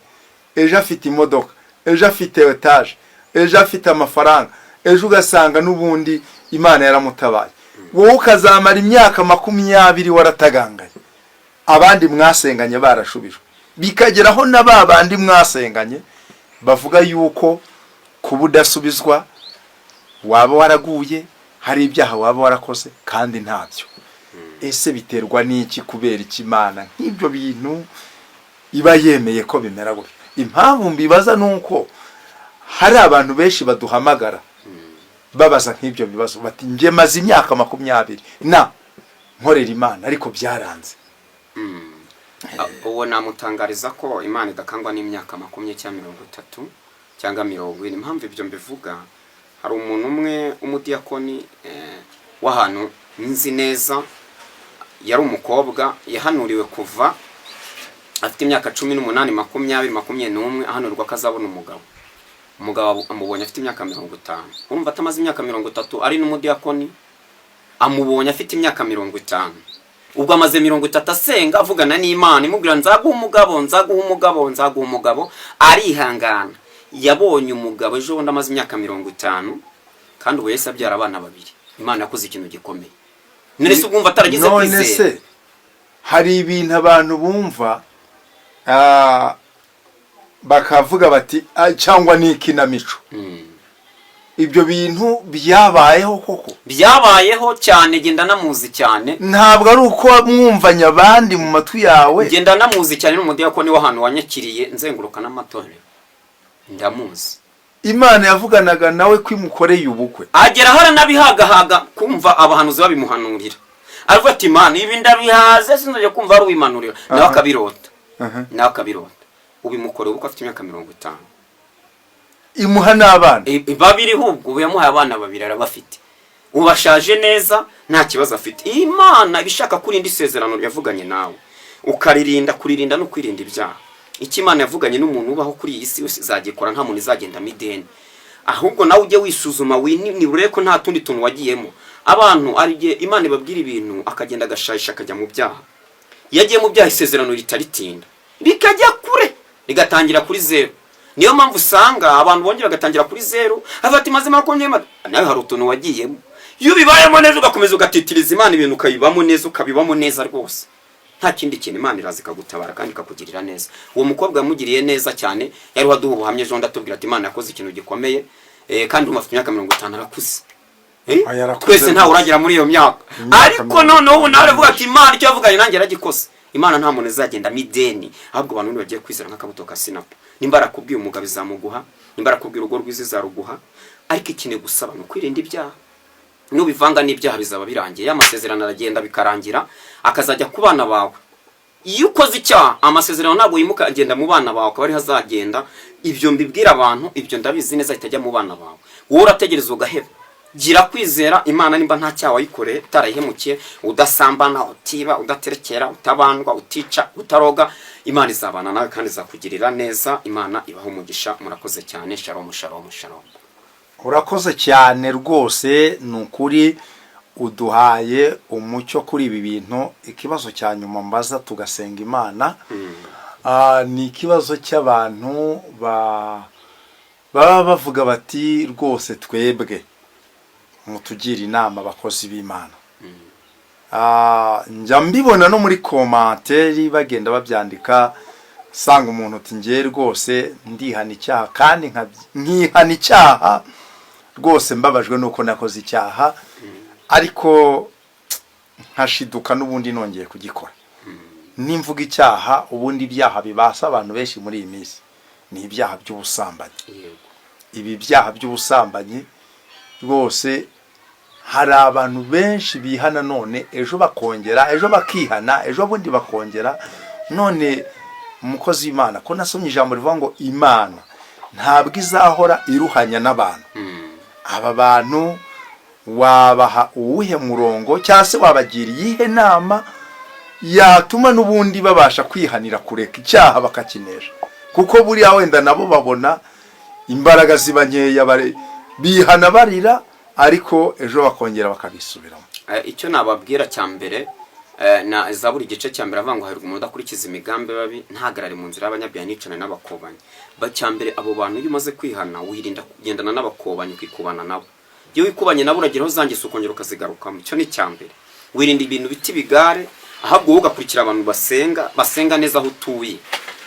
ejo afite imodoka, ejo afite etaje, ejo afite amafaranga, ejo ugasanga n'ubundi Imana yaramutabaye, wowe ukazamara imyaka 20 waratagangaye, abandi mwasenganye barashubijwe, bikageraho na ba bandi mwasenganye bavuga yuko kuba udasubizwa waba waraguye, hari ibyaha waba warakoze, kandi ntabyo. Ese biterwa n'iki? Kubera iki Imana nk'ibyo bintu iba yemeye ko bimera gutya? Impamvu mbibaza ni uko hari abantu benshi baduhamagara babaza nk'ibyo bibazo, bati njye maze imyaka 20 na nkorera Imana, ariko byaranze. Uwo namutangariza ko Imana idakangwa n'imyaka 20 cyangwa 30 cyangwa 40. Impamvu ibyo mbivuga, hari umuntu umwe w'umudiyakoni w'ahantu nzi neza, yari umukobwa yahanuriwe kuva afite imyaka 18, 20, 21, ahanurwa ko azabona umugabo. Umugabo amubonye afite imyaka 50. Urumva atamaze imyaka 30 ari n'umudiyakoni, amubonye afite imyaka 50. Ubwo amaze 30 asenga, avugana n'Imana, imubwira nzaguha umugabo, nzaguha umugabo, nzaguha umugabo. Arihangana, yabonye umugabo ejo bundi amaze imyaka 50, kandi ubu yahise abyara abana babiri. Imana yakoze ikintu gikomeye. None se ubwumva ataragize None kwizera? se hari ibintu abantu bumva, bakavuga bati "Ah, cyangwa ni ikinamico." Ibyo bintu byabayeho koko? Byabayeho cyane, genda namuzi cyane. Ntabwo ari uko mwumvanye abandi mu matwi yawe? Ngenda namuzi cyane, n'umudiyakoni w'ahantu wanyakiriye nzenguruka n'amatorero, ndamuzi. Imana yavuganaga nawe ko imukoreye ubukwe. Agera aho aranabihagahaga kumva abahanuzi babimuhanurira, aravuga ati: "Imana, ibi ndabihaze, sinzajya kumva hari ubimanurira." Nawe akabirota. Nawe akabirota, ubimukoreye ubukwe afite imyaka 50. Imuha n'abana. Babiri ahubwo. Ubu yamuhaye abana babiri, arabafite, ubu ashaje neza, nta kibazo afite. Imana iba ishaka kurinda isezerano yavuganye nawe, ukaririnda. Kuririnda no kwirinda ibyaha. Icyo Imana yavuganye n'umuntu ubaho kuri iyi si wese izagikora, nta muntu izagendamo ideni. Ahubwo nawe ujye wisuzuma, winibure ko nta tundi tuntu wagiyemo. Abantu hari igihe Imana ibabwira ibintu, akagenda agashayisha, akajya mu byaha. Iyo agiye mu byaha, isezerano ritaritinda rikajya kure, rigatangira kuri zeru. Niyo mpamvu usanga abantu bongera bagatangira kuri zeru, afata imaze 20. Nawe hari utuntu wagiyemo. Iyo ubibayemo neza, ugakomeza ugatitiriza Imana ibintu, ukabibamo neza, ukabibamo neza rwose, nta kindi kintu, Imana iraza ikagutabara kandi ikakugirira neza. Uwo mukobwa yamugiriye neza cyane. Yari waduha ubuhamya ejo bundi, atubwira ati: "Imana yakoze ikintu gikomeye." Kandi urumva afite imyaka 50, arakuze. Aya, arakuze Twese ntawe rwose. uragera muri iyo myaka. Imyaka Ariko 50. noneho ubu nawe aravuga ati: "Imana icyo yavuganye nanjye yaragikoze." Imana nta muntu izagendamo ideni, ahubwo abantu bagiye kwizera nk'akabuto ka sinapu. Nimba arakubwiye umugabo, izamuguha. Nimba arakubwiye urugo rwiza, izaruguha. Ariko ikintu gusaba ni ukwirinda ibyaha. Nubivanga n'ibyaha, bizaba birangiye. Ya masezerano aragenda, bikarangira, akazajya ku bana bawe. Iyo ukoze icyaha, amasezerano ntabwo yimuka, agenda mu bana bawe, akaba ariho azagenda. Ibyo mbibwira abantu, ibyo ndabizi neza, itajya mu bana bawe. Wowe urategereza ugaheba. Gira kwizera Imana. Nimba nta cyaha wayikoreye, utarayihemukiye, udasambana, utiba, udaterekera, utabandwa, utica, utaroga, Imana izabana nawe kandi izakugirira neza. Imana ibaha umugisha. Murakoze cyane. Shalom, shalom, shalom. Urakoze cyane rwose, ni ukuri uduhaye umucyo kuri ibi bintu. Ikibazo cya nyuma mbaza tugasenga Imana, ni ikibazo cy'abantu baba bavuga bati: "Rwose twebwe mutugira inama, abakozi b'Imana." Njya mbibona no muri commentaire bagenda babyandika, usanga umuntu uti: "Ngiye rwose ndihana icyaha, kandi nkihana icyaha rwose mbabajwe nuko nakoze icyaha, ariko nkashiduka n'ubundi nongeye kugikora." Nimvuga icyaha, ubundi ibyaha bibasa abantu benshi muri iyi minsi ni ibyaha by'ubusambanyi. Ibi byaha by'ubusambanyi rwose, hari abantu benshi bihana none, ejo bakongera, ejo bakihana, ejo bundi bakongera. None umukozi w'Imana, ko nasomye ijambo rivuga ngo Imana ntabwo izahora iruhanya n'abantu, aba bantu wabaha uwuhe murongo, cyangwa se wabagira iyihe nama yatuma n'ubundi babasha kwihanira kureka icyaha bakakinesha? Kuko buriya wenda nabo babona imbaraga ziba nkeya, bihana barira, ariko ejo bakongera bakabisubiramo. Icyo nababwira cya mbere, na Zaburi igice cya mbere avuga ngo: "Hahirwa umuntu udakurikiza imigambi babi, ntahagarare mu nzira y'abanyabyaha, nicane n'abakobanyi." Cya mbere, abo bantu, iyo umaze kwihana, wirinda kugendana n'abakobanyi, ukikubana nabo. Iyo wikubanye nabo, urageraho zangiza, ukongera ukazigarukamo. Icyo ni icya mbere. Wirinda ibintu bita ibigare, ahubwo wowe ugakurikira abantu basenga, basenga neza aho utuye.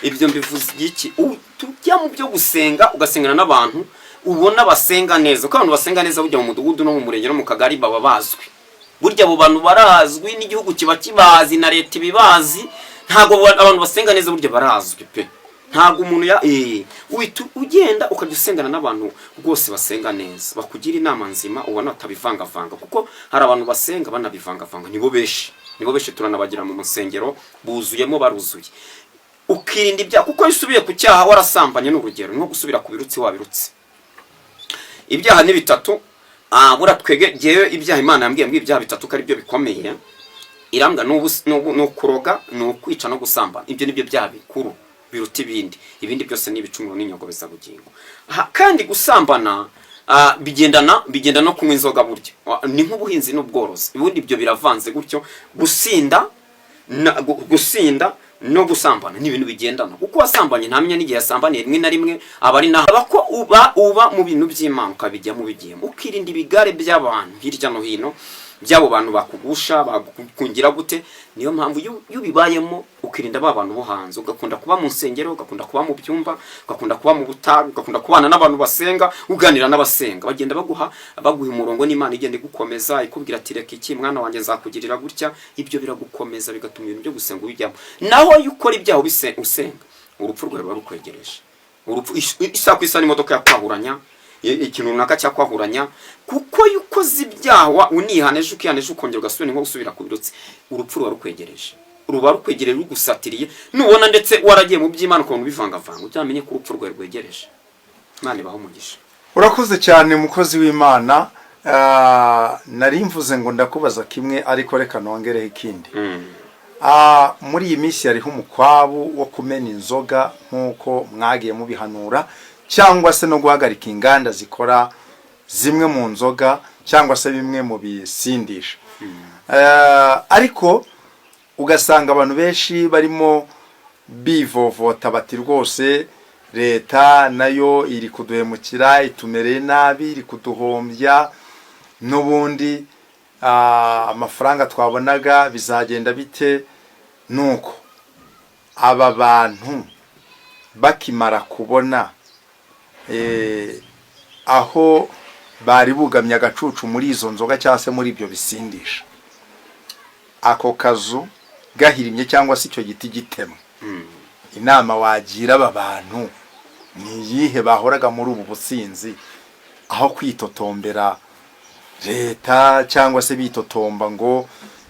Ibyo mbivuze iki? Tujya mu byo gusenga, ugasengana n'abantu ubona basenga neza, kuko abantu basenga neza bujya mu mudugudu no mu murenge no mu kagari baba bazwi. Burya abo bantu barazwi n'igihugu kiba kibazi, na leta ibibazi. Ntabwo abantu basenga neza burya barazwi pe. Ntabwo umuntu ya uhita ugenda ukajya usengana n'abantu rwose basenga neza, bakugira inama nzima, ubona batabivangavanga, kuko hari abantu basenga banabivangavanga. Nibo benshi, nibo benshi, turanabagira mu nsengero, buzuyemo, baruzuye. Ukirinda ibyaha, kuko iyo usubiye ku cyaha warasambanye, ni urugero ni nko gusubira ku birutsi wabirutse. Ibyaha ni bitatu. Buriya twege, ngewe ibyaha Imana yambwiye, mbwiye ibyaha bitatu ko ari byo bikomeye. Irambwa ni ukuroga, ni ukwica no gusambana. Ibyo ni byo byaha bikuru biruta ibindi. Ibindi byose ni ibicumuro n'inyogobezabugingo. Kandi gusambana bigendana no kunywa inzoga. Burya ni nk'ubuhinzi n'ubworozi, ubundi ibyo biravanze gutyo. Gusinda no gusambana ni ibintu bigendana, kuko uwasambanye ntamenya n'igihe yasambaniye. Rimwe na rimwe aba ari naho aba ko uba mu bintu by'Imana, ukabijyamo ubigiyemo, ukirinda ibigare by'abantu hirya no hino, by'abo bantu bakugusha, bakungira gute. Niyo mpamvu iyo ubibayemo, ukirinda ba bantu bo hanze, ugakunda kuba mu nsengero, ugakunda kuba mu byumba, ugakunda kuba mu butayu, ugakunda kubana n'abantu basenga, uganira n'abasenga, bagenda baguha umurongo, n'Imana igenda igukomeza, ikubwira ati: "Reka iki, mwana wanjye, nzakugirira gutya." Ibyo biragukomeza, bigatuma ibintu byo gusenga ubijyamo. Naho iyo ukora ibyaha usenga, urupfu rwawe ruba rukwegereje. Urupfu isaha ku isaha n'imodoka yakwahuranya, ikintu runaka cyakwahuranya, kuko iyo ukoze ibyaha unihana, ejo ukihana, ejo ukongera ugasubira, ni nko gusubira ku birutsi. Urupfu ruba rukwegereje, ruba rukwegereje, rugusatiriye. Nubona ndetse waragiye mu by'Imana ukabona ubivangavanga, uzamenye ko urupfu rwawe rwegereje. Imana ibaho umugisha. Urakoze cyane, mukozi w'Imana. Nari mvuze ngo ndakubaza kimwe, ariko reka nongereho ikindi. Muri iyi minsi hariho umukwabu wo kumena inzoga nk'uko mwagiye mubihanura, cyangwa se no guhagarika inganda zikora zimwe mu nzoga cyangwa se bimwe mu bisindisha. Ariko ugasanga abantu benshi barimo bivovota bati: "Rwose leta nayo iri kuduhemukira, itumereye nabi, iri kuduhombya n'ubundi amafaranga twabonaga bizagenda bite?" Nuko aba bantu bakimara kubona aho bari bugamye agacucu muri izo nzoga cyangwa se muri ibyo bisindisha, ako kazu gahirimye cyangwa se icyo giti gitemwe, inama wagira aba bantu ni iyihe bahoraga muri ubu businzi, aho kwitotombera leta cyangwa se bitotomba ngo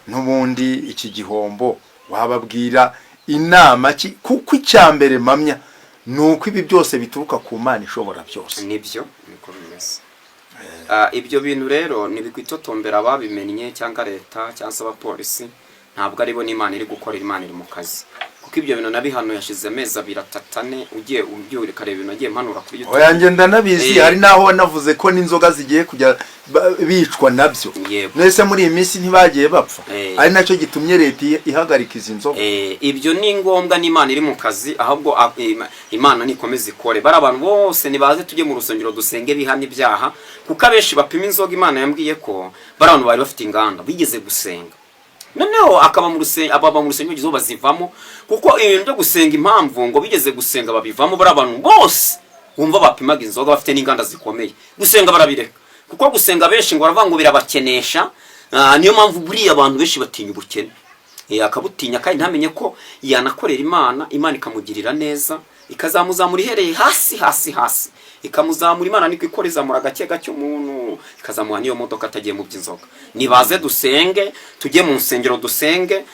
n'ubundi iki gihombo? Wababwira inama ki? Kuko icya mbere mpamya ni uko ibi byose bituruka ku Mana ishobora byose. Nibyo, niko bimeze. Ibyo bintu rero ntibikwitotombera ababimennye cyangwa leta cyangwa se abapolisi, ntabwo aribo, n'Imana iri gukorera, Imana iri mu kazi. Kuko ibyo bintu nabihano yashize amezi 2, 3, 4, ugiye ukareba ibintu nagiye mpanura kuri YouTube. Oya, njye ndanabizi. Eh. Hari n'aho wanavuze ko n'inzoga zigiye kujya bicwa nabyo. Yego. Mwese muri iyi minsi ntibagiye bapfa? Eh. Ari nacyo gitumye leta ihagarika izi nzoga. Ibyo ni ngombwa, n'Imana iri mu kazi. Ahubwo Imana nikomeze ikore. Bari abantu bose nibaze tujye mu rusengero dusenge, bihane ibyaha, kuko abenshi bapima inzoga, Imana yambwiye ko bari abantu bari bafite inganda bigeze gusenga, noneho akaba mu rusengero, ababa mu rusengero bagezeho bazivamo, kuko ibintu byo gusenga, impamvu ngo bigeze gusenga babivamo, bari abantu bose wumva bapimaga inzoga bafite n'inganda zikomeye, gusenga barabireka, kuko gusenga benshi ngo baravuga ngo birabakenesha. Niyo mpamvu buriya abantu benshi batinya ubukene. Akabutinya kandi ntamenye ko yanakorera Imana, Imana ikamugirira neza, ikazamuzamura ihereye hasi hasi hasi, ikamuzamura. Imana niko ikora, izamura gake gake umuntu, ikazamuha n'iyo modoka atagiye mu by'inzoga. Nibaze dusenge, tujye mu nsengero dusenge.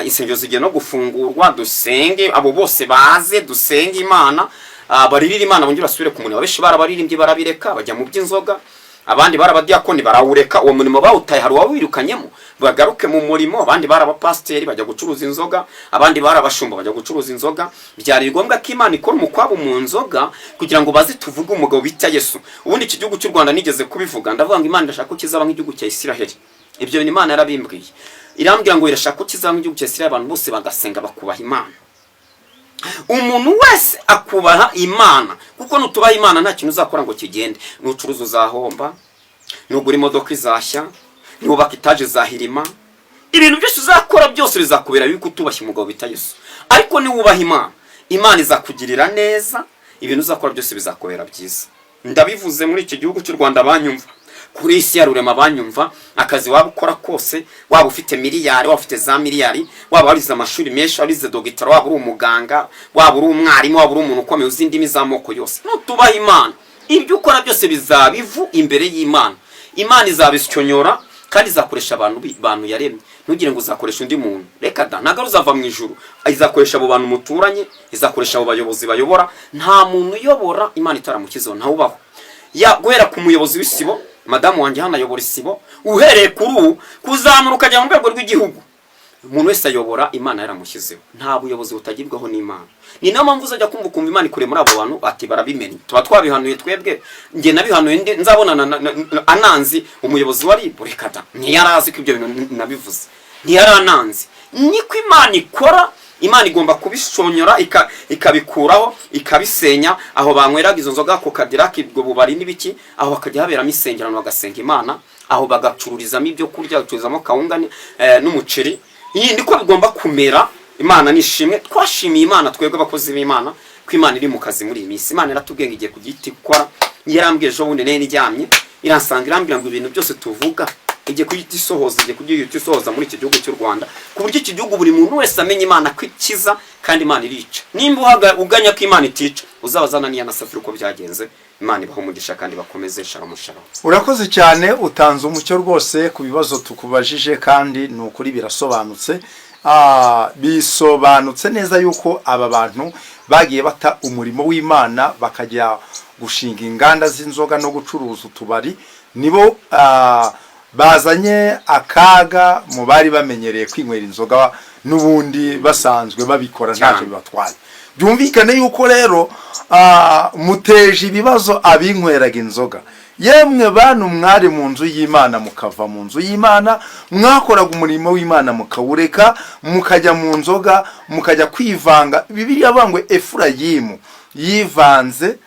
Insengero zigiye no gufungurwa, dusenge, abo bose baze dusenge Imana, baririre Imana, bongere basubire ku murimo. Abenshi barabaririmbye barabireka bajya mu by'inzoga, abandi bari abadiyakoni barawureka, uwo murimo bawutaye, hari uwawirukanyemo, bagaruke mu murimo. Abandi bari abapasiteri bajya gucuruza inzoga, abandi bari abashumba bajya gucuruza inzoga. Byari ngombwa ko Imana ikora umukwabu mu nzoga kugira ngo baze tuvuge umugabo bita Yesu. Ubundi iki gihugu cy'u Rwanda, nigeze kubivuga, ndavuga ngo Imana irashaka ko kizaba nk'igihugu cya Isiraheli. Ibyo bintu Imana yarabimbwiye, irambwira ngo irashaka ko kizaba nk'igihugu cya Isiraheli, abantu bose bagasenga, bakubaha Imana, umuntu wese akubaha Imana, kuko nutubaha Imana nta kintu uzakora ngo kigende. Nucuruza uzahomba, nugura imodoka izashya, nubaka etaje izahirima, ibintu byose uzakora byose bizakubera bibi kutubashya umugabo bita Yesu. Ariko niwubaha Imana, Imana izakugirira neza, ibintu uzakora byose bizakubera byiza. Ndabivuze muri iki gihugu cy'u Rwanda, banyumva kuri isi ya rurema, banyumva, akazi waba ukora kose, waba ufite miliyari, waba ufite za miliyari, waba warize amashuri menshi, warize dogiteri, waba uri umuganga, waba uri umwarimu, waba uri umuntu ukomeye uzi indimi z'amoko yose, nutubaha Imana ibyo ukora byose bizaba ivu imbere y'Imana. Imana izabisyonyora kandi izakoresha abantu bantu yaremye. Ntugire ngo uzakoresha undi muntu, reka da, ntabwo ari uzava mu ijuru. Izakoresha abo bantu muturanye, izakoresha abo bayobozi bayobora. Nta muntu uyobora Imana itaramukizeho, ntawubaho. Ya guhera ku muyobozi w'isibo, madamu wanjye hano ayobora isibo, uhereye kuri ubu kuzamura ukajya mu rwego rw'igihugu, umuntu wese ayobora Imana yaramushyizeho. Nta buyobozi butagibwaho n'Imana. Ni nayo mpamvu uzajya kumva ukumva Imana ikure muri abo bantu, ati barabimenye, tuba twabihanuye twebwe. Njye nabihanuye ndi nzabonana ananzi umuyobozi wa RIB, reka da, ntiyari azi ko ibyo bintu nabivuze, ntiyari ananzi. Niko Imana ikora. Imana igomba kubishonyora, ikabikuraho, ikabisenya. Aho banyweraga izo nzoga, ku kadiraki, ubwo bubari n'ibiki, aho hakajya haberamo isengerano, bagasenga Imana, aho bagacururizamo ibyo kurya, bagacururizamo kawunga n'umuceri. Iyi niko bigomba kumera. Imana nishimwe. Twashimiye Imana twebwe abakozi b'Imana ko Imana iri mu kazi muri iyi minsi. Imana iratubwiye ngo igiye kujya ihita ikora. Yarambwiye ejo bundi, nari ndyamye, iransanga, irambwira ngo ibintu byose tuvuga Igiye kujya isohoza, igiye kujya isohoza muri iki gihugu cy'u Rwanda, ku buryo iki gihugu buri muntu wese amenya Imana ko ikiza kandi Imana irica. Nimba uganya ko Imana itica, uzabaza Ananiya na Safira uko byagenze. Imana ibaha umugisha kandi bakomeze. Shalom, shalom. Urakoze cyane, utanze umucyo rwose ku bibazo tukubajije, kandi ni ukuri birasobanutse. Bisobanutse neza yuko aba bantu bagiye bata umurimo w'Imana bakajya gushinga inganda z'inzoga no gucuruza utubari, nibo bazanye akaga mu bari bamenyereye kwinywera inzoga n'ubundi basanzwe babikora ntacyo bibatwaye. Byumvikane yuko rero muteje ibibazo abinyweraga inzoga. Yemwe bantu mwari mu nzu y'Imana mukava mu nzu y'Imana, mwakoraga umurimo w'Imana mukawureka, mukajya mu nzoga, mukajya kwivanga. Bibiliya ngo Efurayimu yivanze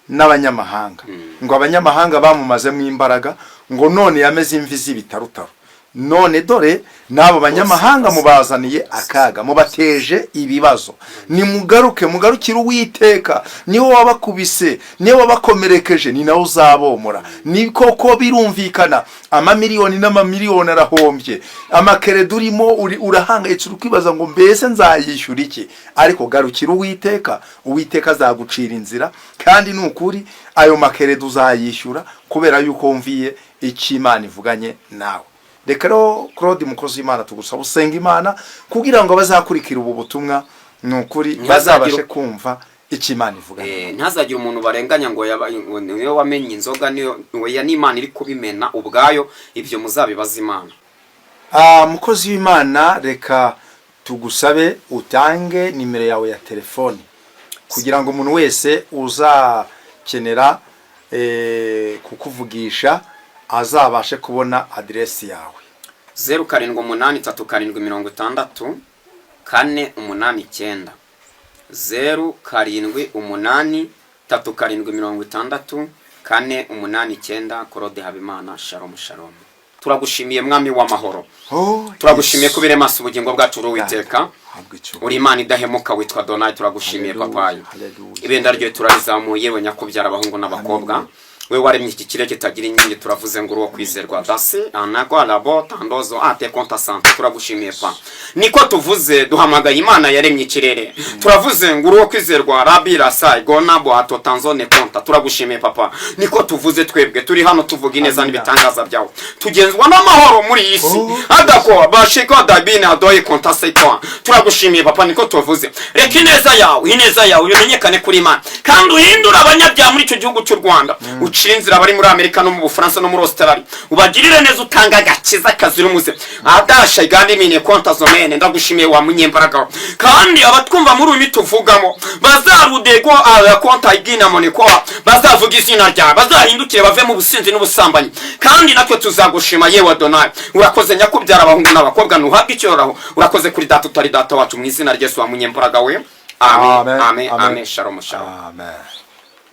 n'abanyamahanga, ngo abanyamahanga bamumazemo imbaraga, ngo none yameze imvi z'ibitarutaro. None dore n'abo banyamahanga mubazaniye akaga, mubateje ibibazo. Nimugaruke, mugarukire Uwiteka, niwe wabakubise, niwe wabakomerekeje, ni nawe uzabomora. Ni koko birumvikana, amamiliyoni n'amamiliyoni arahombye, amakeredi urimo urahangayitse, uri kwibaza ngo mbese nzayishyura iki? Ariko garukira Uwiteka, Uwiteka azagucira inzira, kandi ni ukuri ayo makeredi uzayishyura kubera yuko wumviye icyo Imana ivuganye nawe. Reka rero, Claude mukozi w'Imana, tugusaba usenga Imana kugira ngo abazakurikira ubu butumwa, ni ukuri bazabashe kumva icyo Imana ivuganye. Ntazagire umuntu barenganya ngo ngo niwe wamenye inzoga, niyo oya, n'Imana iri kubimena ubwayo. Ibyo muzabibaza Imana. Mukozi w'Imana, reka tugusabe utange nimero yawe ya telefoni kugira ngo umuntu wese uzakenera kukuvugisha azabashe kubona aderesi yawe. 0783760489, 0783760489, Claude Habimana. Shalom, shalom. Turagushimiye, Mwami w'amahoro. Oh, Turagushimiye Yesu. ko maso ubugingo bwacu uri Uwiteka. Habwa icyubahiro. Uri Imana idahemuka, witwa Donayi. Turagushimiye, Haleluya, papayi. haleluya. Ibendera ryawe turarizamuye, yewe nyakubyara abahungu n'abakobwa. We waremye iki kirere kitagira inkingi, turavuze ngo uri uwo kwizerwa. Dasi anagwa labo tandozo ate konta sante. Turagushimiye pa, niko tuvuze, duhamagaye Imana yaremye ikirere. Turavuze ngo uri uwo kwizerwa, rabi rasai gonabo ato tanzone konta. Turagushimiye papa, niko tuvuze. Twebwe turi hano tuvuga ineza Amina. n'ibitangaza byawe, tugenzwa n'amahoro muri iyi si. Oh. Adako bashiko dabine adoye konta seiko. Turagushimiye papa, niko tuvuze. Reka ineza yawe, ineza yawe imenyekane kuri Imana, kandi uhindure abanyabyaha muri icyo gihugu cy'u Rwanda, ucire inzira abari muri Amerika no mu Bufaransa no muri Australia, ubagirire neza, utanga agakiza kazira umuze. Adasha igandi mine konta zomene. Ndagushimiye wa munyembaraga we. Kandi abatwumva muri uyu tuvugamo bazarudego konta igina moniko, bazavuga izina ryawe, bazahindukire bave mu businzi n'ubusambanyi, kandi natwe tuzagushima yewe Adonai. Urakoze nyakubyara abahungu n'abakobwa, ntuhabwe icyoraho. Urakoze kuri data utari data wacu, mu izina rya Yesu wa munyembaraga we, amen. Amen, amen. amen. Amen. Shalom, shalom. Amen.